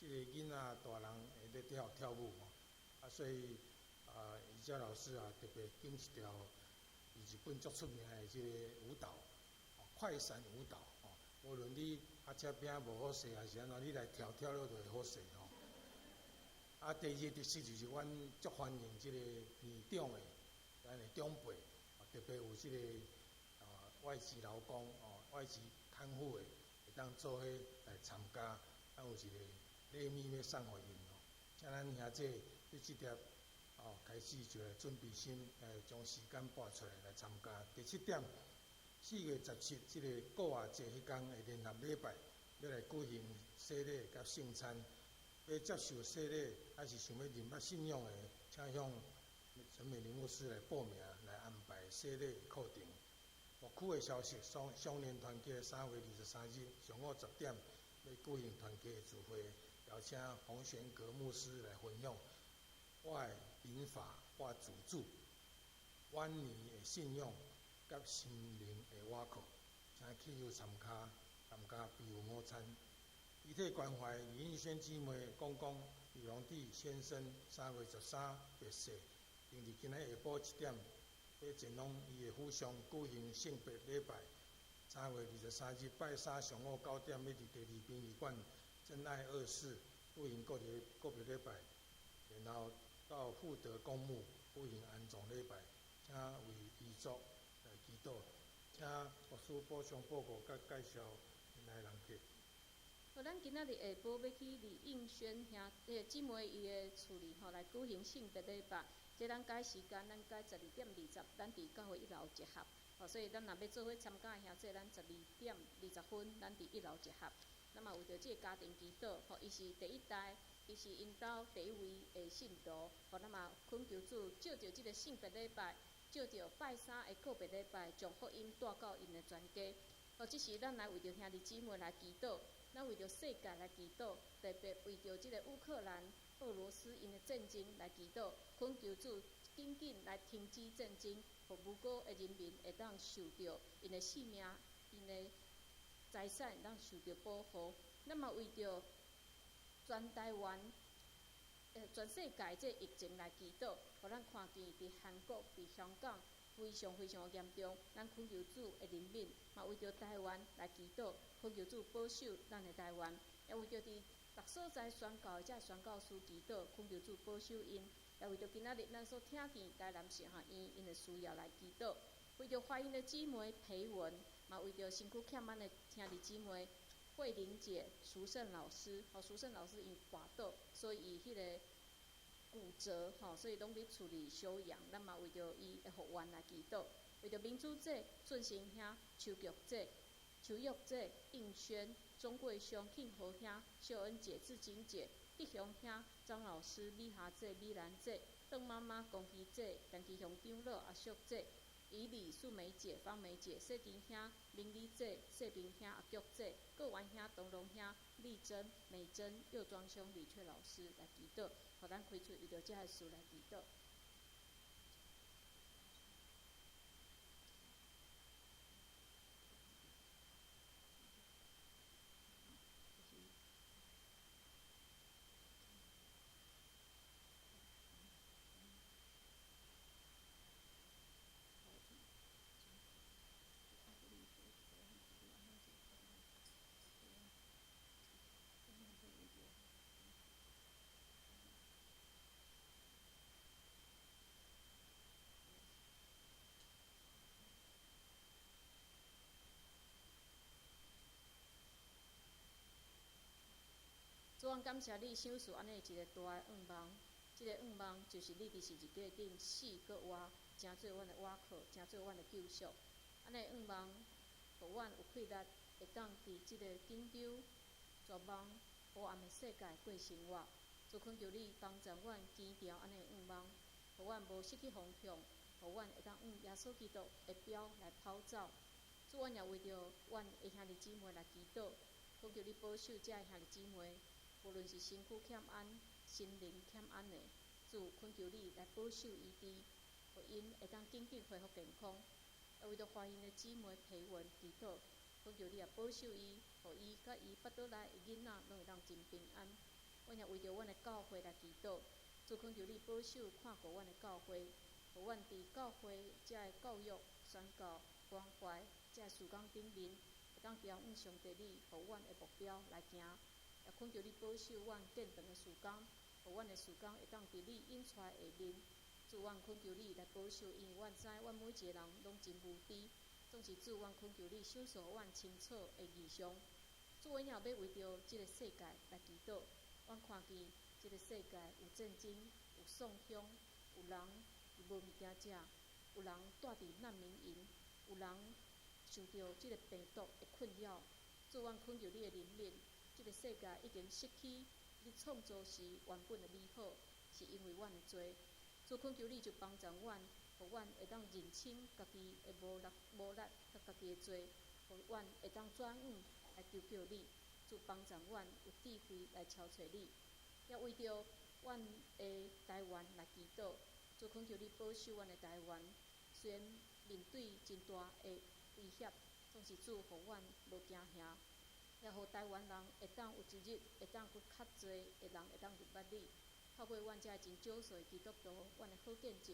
S2: 這個囡仔大人會咧跳跳舞吼。所以瑜伽老師啊特別揀一條佇日本足出名的這個舞蹈，快閃舞蹈吼。無論你車餅無好勢，抑是按怎，你來跳跳了就會好勢吼。第二個特色就是阮足歡迎這個年長的，咱的長輩，特別有這個外籍勞工哦，外籍看護的，會當做伙來參加，咱有一個禮物欲送予𪜶哦。請咱兄弟對這粒開始就來準備心，將時間撥出來來參加。第七點，4月17這個復活節彼工的聯合禮拜，欲來舉行洗禮佮聖餐。欲接受洗禮，抑是想欲認捌信仰的，請向陳美玲牧師來報名，來安排洗禮課程。牧區的消息，雙雙年團契3月23日上午10點，欲舉行團契的聚會，邀請洪玄格牧師來分享。我的民法，我自主，晚年的信仰佮心靈的倚靠，請去有參加庇護午餐。遺體關懷李英軒姊妹公公李榮弟先生3月13別逝，定佇今仔下晡1點，欲前往伊的府上舉行聖別禮拜。3月23日拜三上午9點，欲佇第二殯儀館真愛二世舉行告別禮拜，然後到富德公墓舉行安葬禮拜，請為遺族來祈禱，請牧師補充報告佮介紹來人客。
S4: 好，咱今仔日下晡欲去李應軒兄姊妹伊的厝裡吼來舉行聖別禮拜。這咱改時間，咱改12點20，咱佇教會一樓集合。吼，所以咱若欲做伙參加的兄弟，咱12點20分，咱佇一樓集合。咱嘛為著這个家庭祈禱，吼，伊是第一代，伊是𪜶兜第一位的信徒，吼，咱嘛懇求主藉著這个聖別禮拜，藉著拜三的告別禮拜，將福音帶到𪜶的全家。吼，這時咱來為著兄弟姊妹來祈禱，咱為著世界來祈禱，特別為著這個烏克蘭、俄羅斯𪜶的戰爭來祈禱，懇求主緊緊來停止戰爭，予無辜的人民會當受著𪜶的性命、𪜶的财产会当受著保護。咱嘛為著全台灣、全世界這疫情來祈禱，予咱看見佇韓國、佇香港非常非常嚴重。咱懇求主的憐憫，嘛為著台灣來祈禱，懇求主保守咱的台灣，也為著佇逐所在宣教的這宣教師祈禱，懇求主保守𪜶，也為著今仔日咱所聽見台南神學院𪜶的需要來祈禱，為著懷孕的姊妹裴文，嘛為著身軀欠安的兄弟姊妹慧玲姐、淑勝老師，吼，淑勝老師因跋倒，所以伊彼个骨折，吼，所以攏佇厝裡休養。咱嘛為著伊的復原來祈禱，為著民主姐、俊成兄、秋玉姐、秋玉姐、應軒、鍾桂兄、慶和兄、秀恩姐、志晶姐、德雄兄、張老師、美霞姐、美蘭姐、鄧媽媽、龔琪姐、陳其雄長老、阿淑姐、以禮、素梅姐、芳梅姐、世珍兄、明理姐、世平兄、阿菊姐、郭元兄、東龍兄、麗珍、美珍、右莊兄、李雀老師來祈禱，予咱開喙為著這个事來祈禱。主，阮感謝你賞賜按呢一个大的願望，這个願望就是你佇十字架頂死閣活，成做阮的倚靠，成做阮的救贖。按呢願望，予阮有氣力，會當佇這个緊張、絕望、黑暗的世界過生活。主，懇求你幫助阮堅牢按呢願望，予阮無失去方向，予阮會當向耶穌基督的標來跑走。主，阮也為著阮的兄弟姊妹來祈禱，懇求你保守這兄弟姊妹。無論是身軀欠安、心靈欠安的，主懇求你來保守醫治，予𪜶會當緊緊恢復健康。也為著懷孕的姊妹裴文祈禱，懇求你也保守伊，予伊佮伊腹肚內的囡仔攏會當真平安。阮也為著阮的教會來祈禱，主懇求你保守看顧阮的教會，予阮佇教會這个教育、宣教、關懷這个事工頂面，會當朝向上帝你予阮的目標來行。也懇求你保守阮建堂的事工，予阮的事工會當佇你引帶下面。主，阮懇求你來保守，因為阮知阮每一個人攏真無知。總是主，阮懇求你賞賜阮清楚的異象。主，阮也欲為著這个世界來祈禱。阮看見這个世界有戰爭，有喪鄉，有人無物件食，有人蹛佇難民營，有人受著這个病毒的困擾。主，阮懇求你的憐憫。這个世界已經失去你創造時原本的美好，是因為阮的罪。主，懇求你就幫助阮，予阮會當認清家己的無力、無力佮家己的罪，予阮會當轉向來求叫你。主幫助阮有智慧來超揣你，也為著阮的台灣來祈禱。主，懇求你保守阮的台灣，雖然面對真大的威脅，總是主予阮無驚嚇。也予台灣人會當有一日會當閣較濟的人會當認捌你，透過阮這真少數的基督徒，阮的好見證，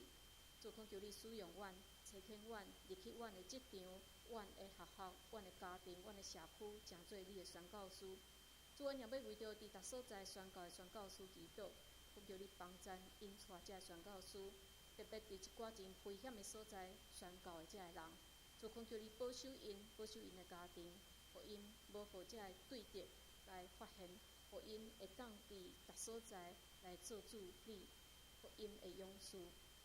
S4: 主懇求你使用阮，差遣阮入去阮的職場、阮的學校、阮的家庭、阮的社區，成做你的宣教師。主，阮也欲為著佇逐所在宣教的宣教師祈禱，懇求你幫贊引帶這宣教師，特別佇一寡真危險的所在宣教的這个人，主懇求你保守𪜶，保守𪜶的家庭。予𪜶無予這个對敵來發現，予𪜶會當佇逐所在來做主你福音的勇士。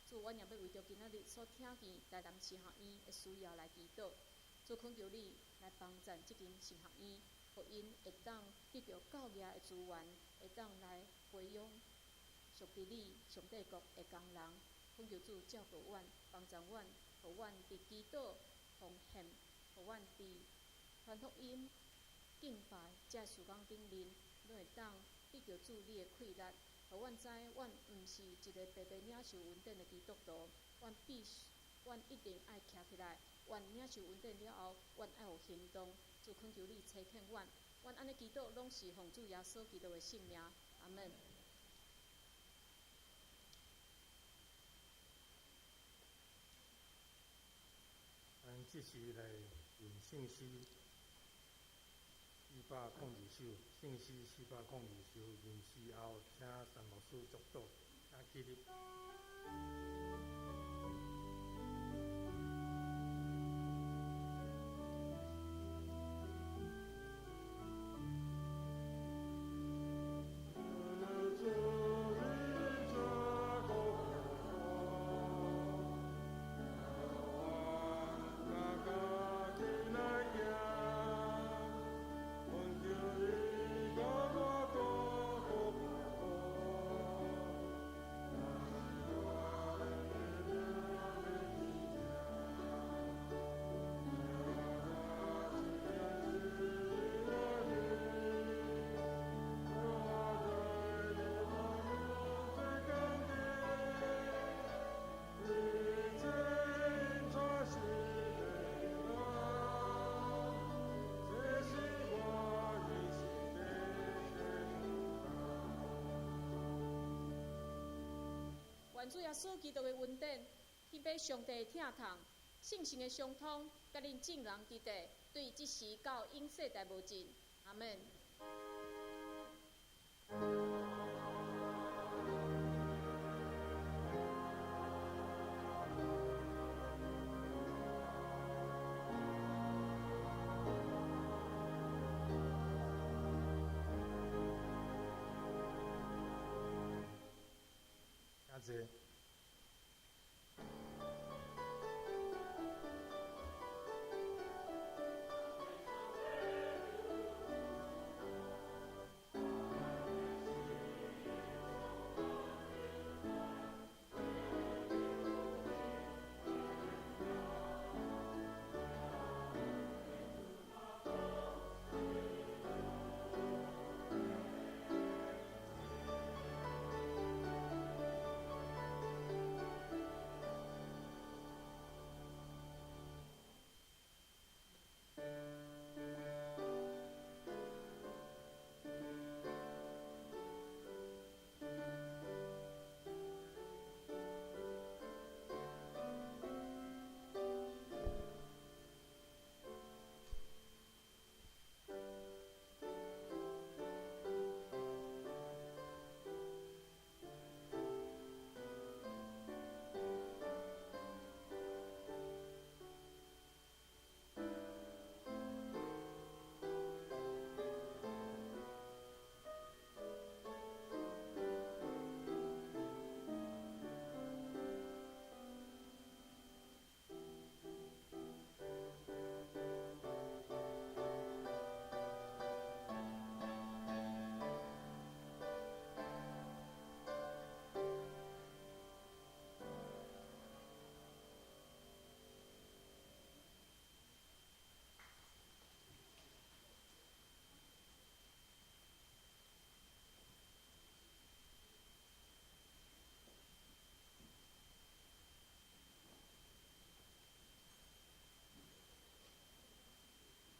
S4: 主，阮也欲為著今仔日所聽見台南神學院的需要來祈禱。主，懇求你來幫贊這間神學院，予𪜶會當得著教業的資源，會當來培養屬佇你上帝國的工人。懇求主照顧阮，幫助阮，予阮佇祈禱、奉獻，予阮佇傳福音、敬拜這事工頂面，攏會當得著主你的氣力，予阮知，阮毋是一个白白領受恩典的基督徒，阮必須，阮一定愛徛起來。阮領受恩典了後，阮愛有行動，主懇求你差遣阮，阮按呢祈禱，攏是奉主耶穌基督的聖名，阿門。
S2: 咱這時來吟聖詩402首，聖詩402首，吟詩後，請陳牧師祝禱，請起立。
S4: 願主耶穌基督的恩典，天父上帝的疼痛，聖神的相通，佮恁眾人佇佇，對這時到永世代無盡。阿門。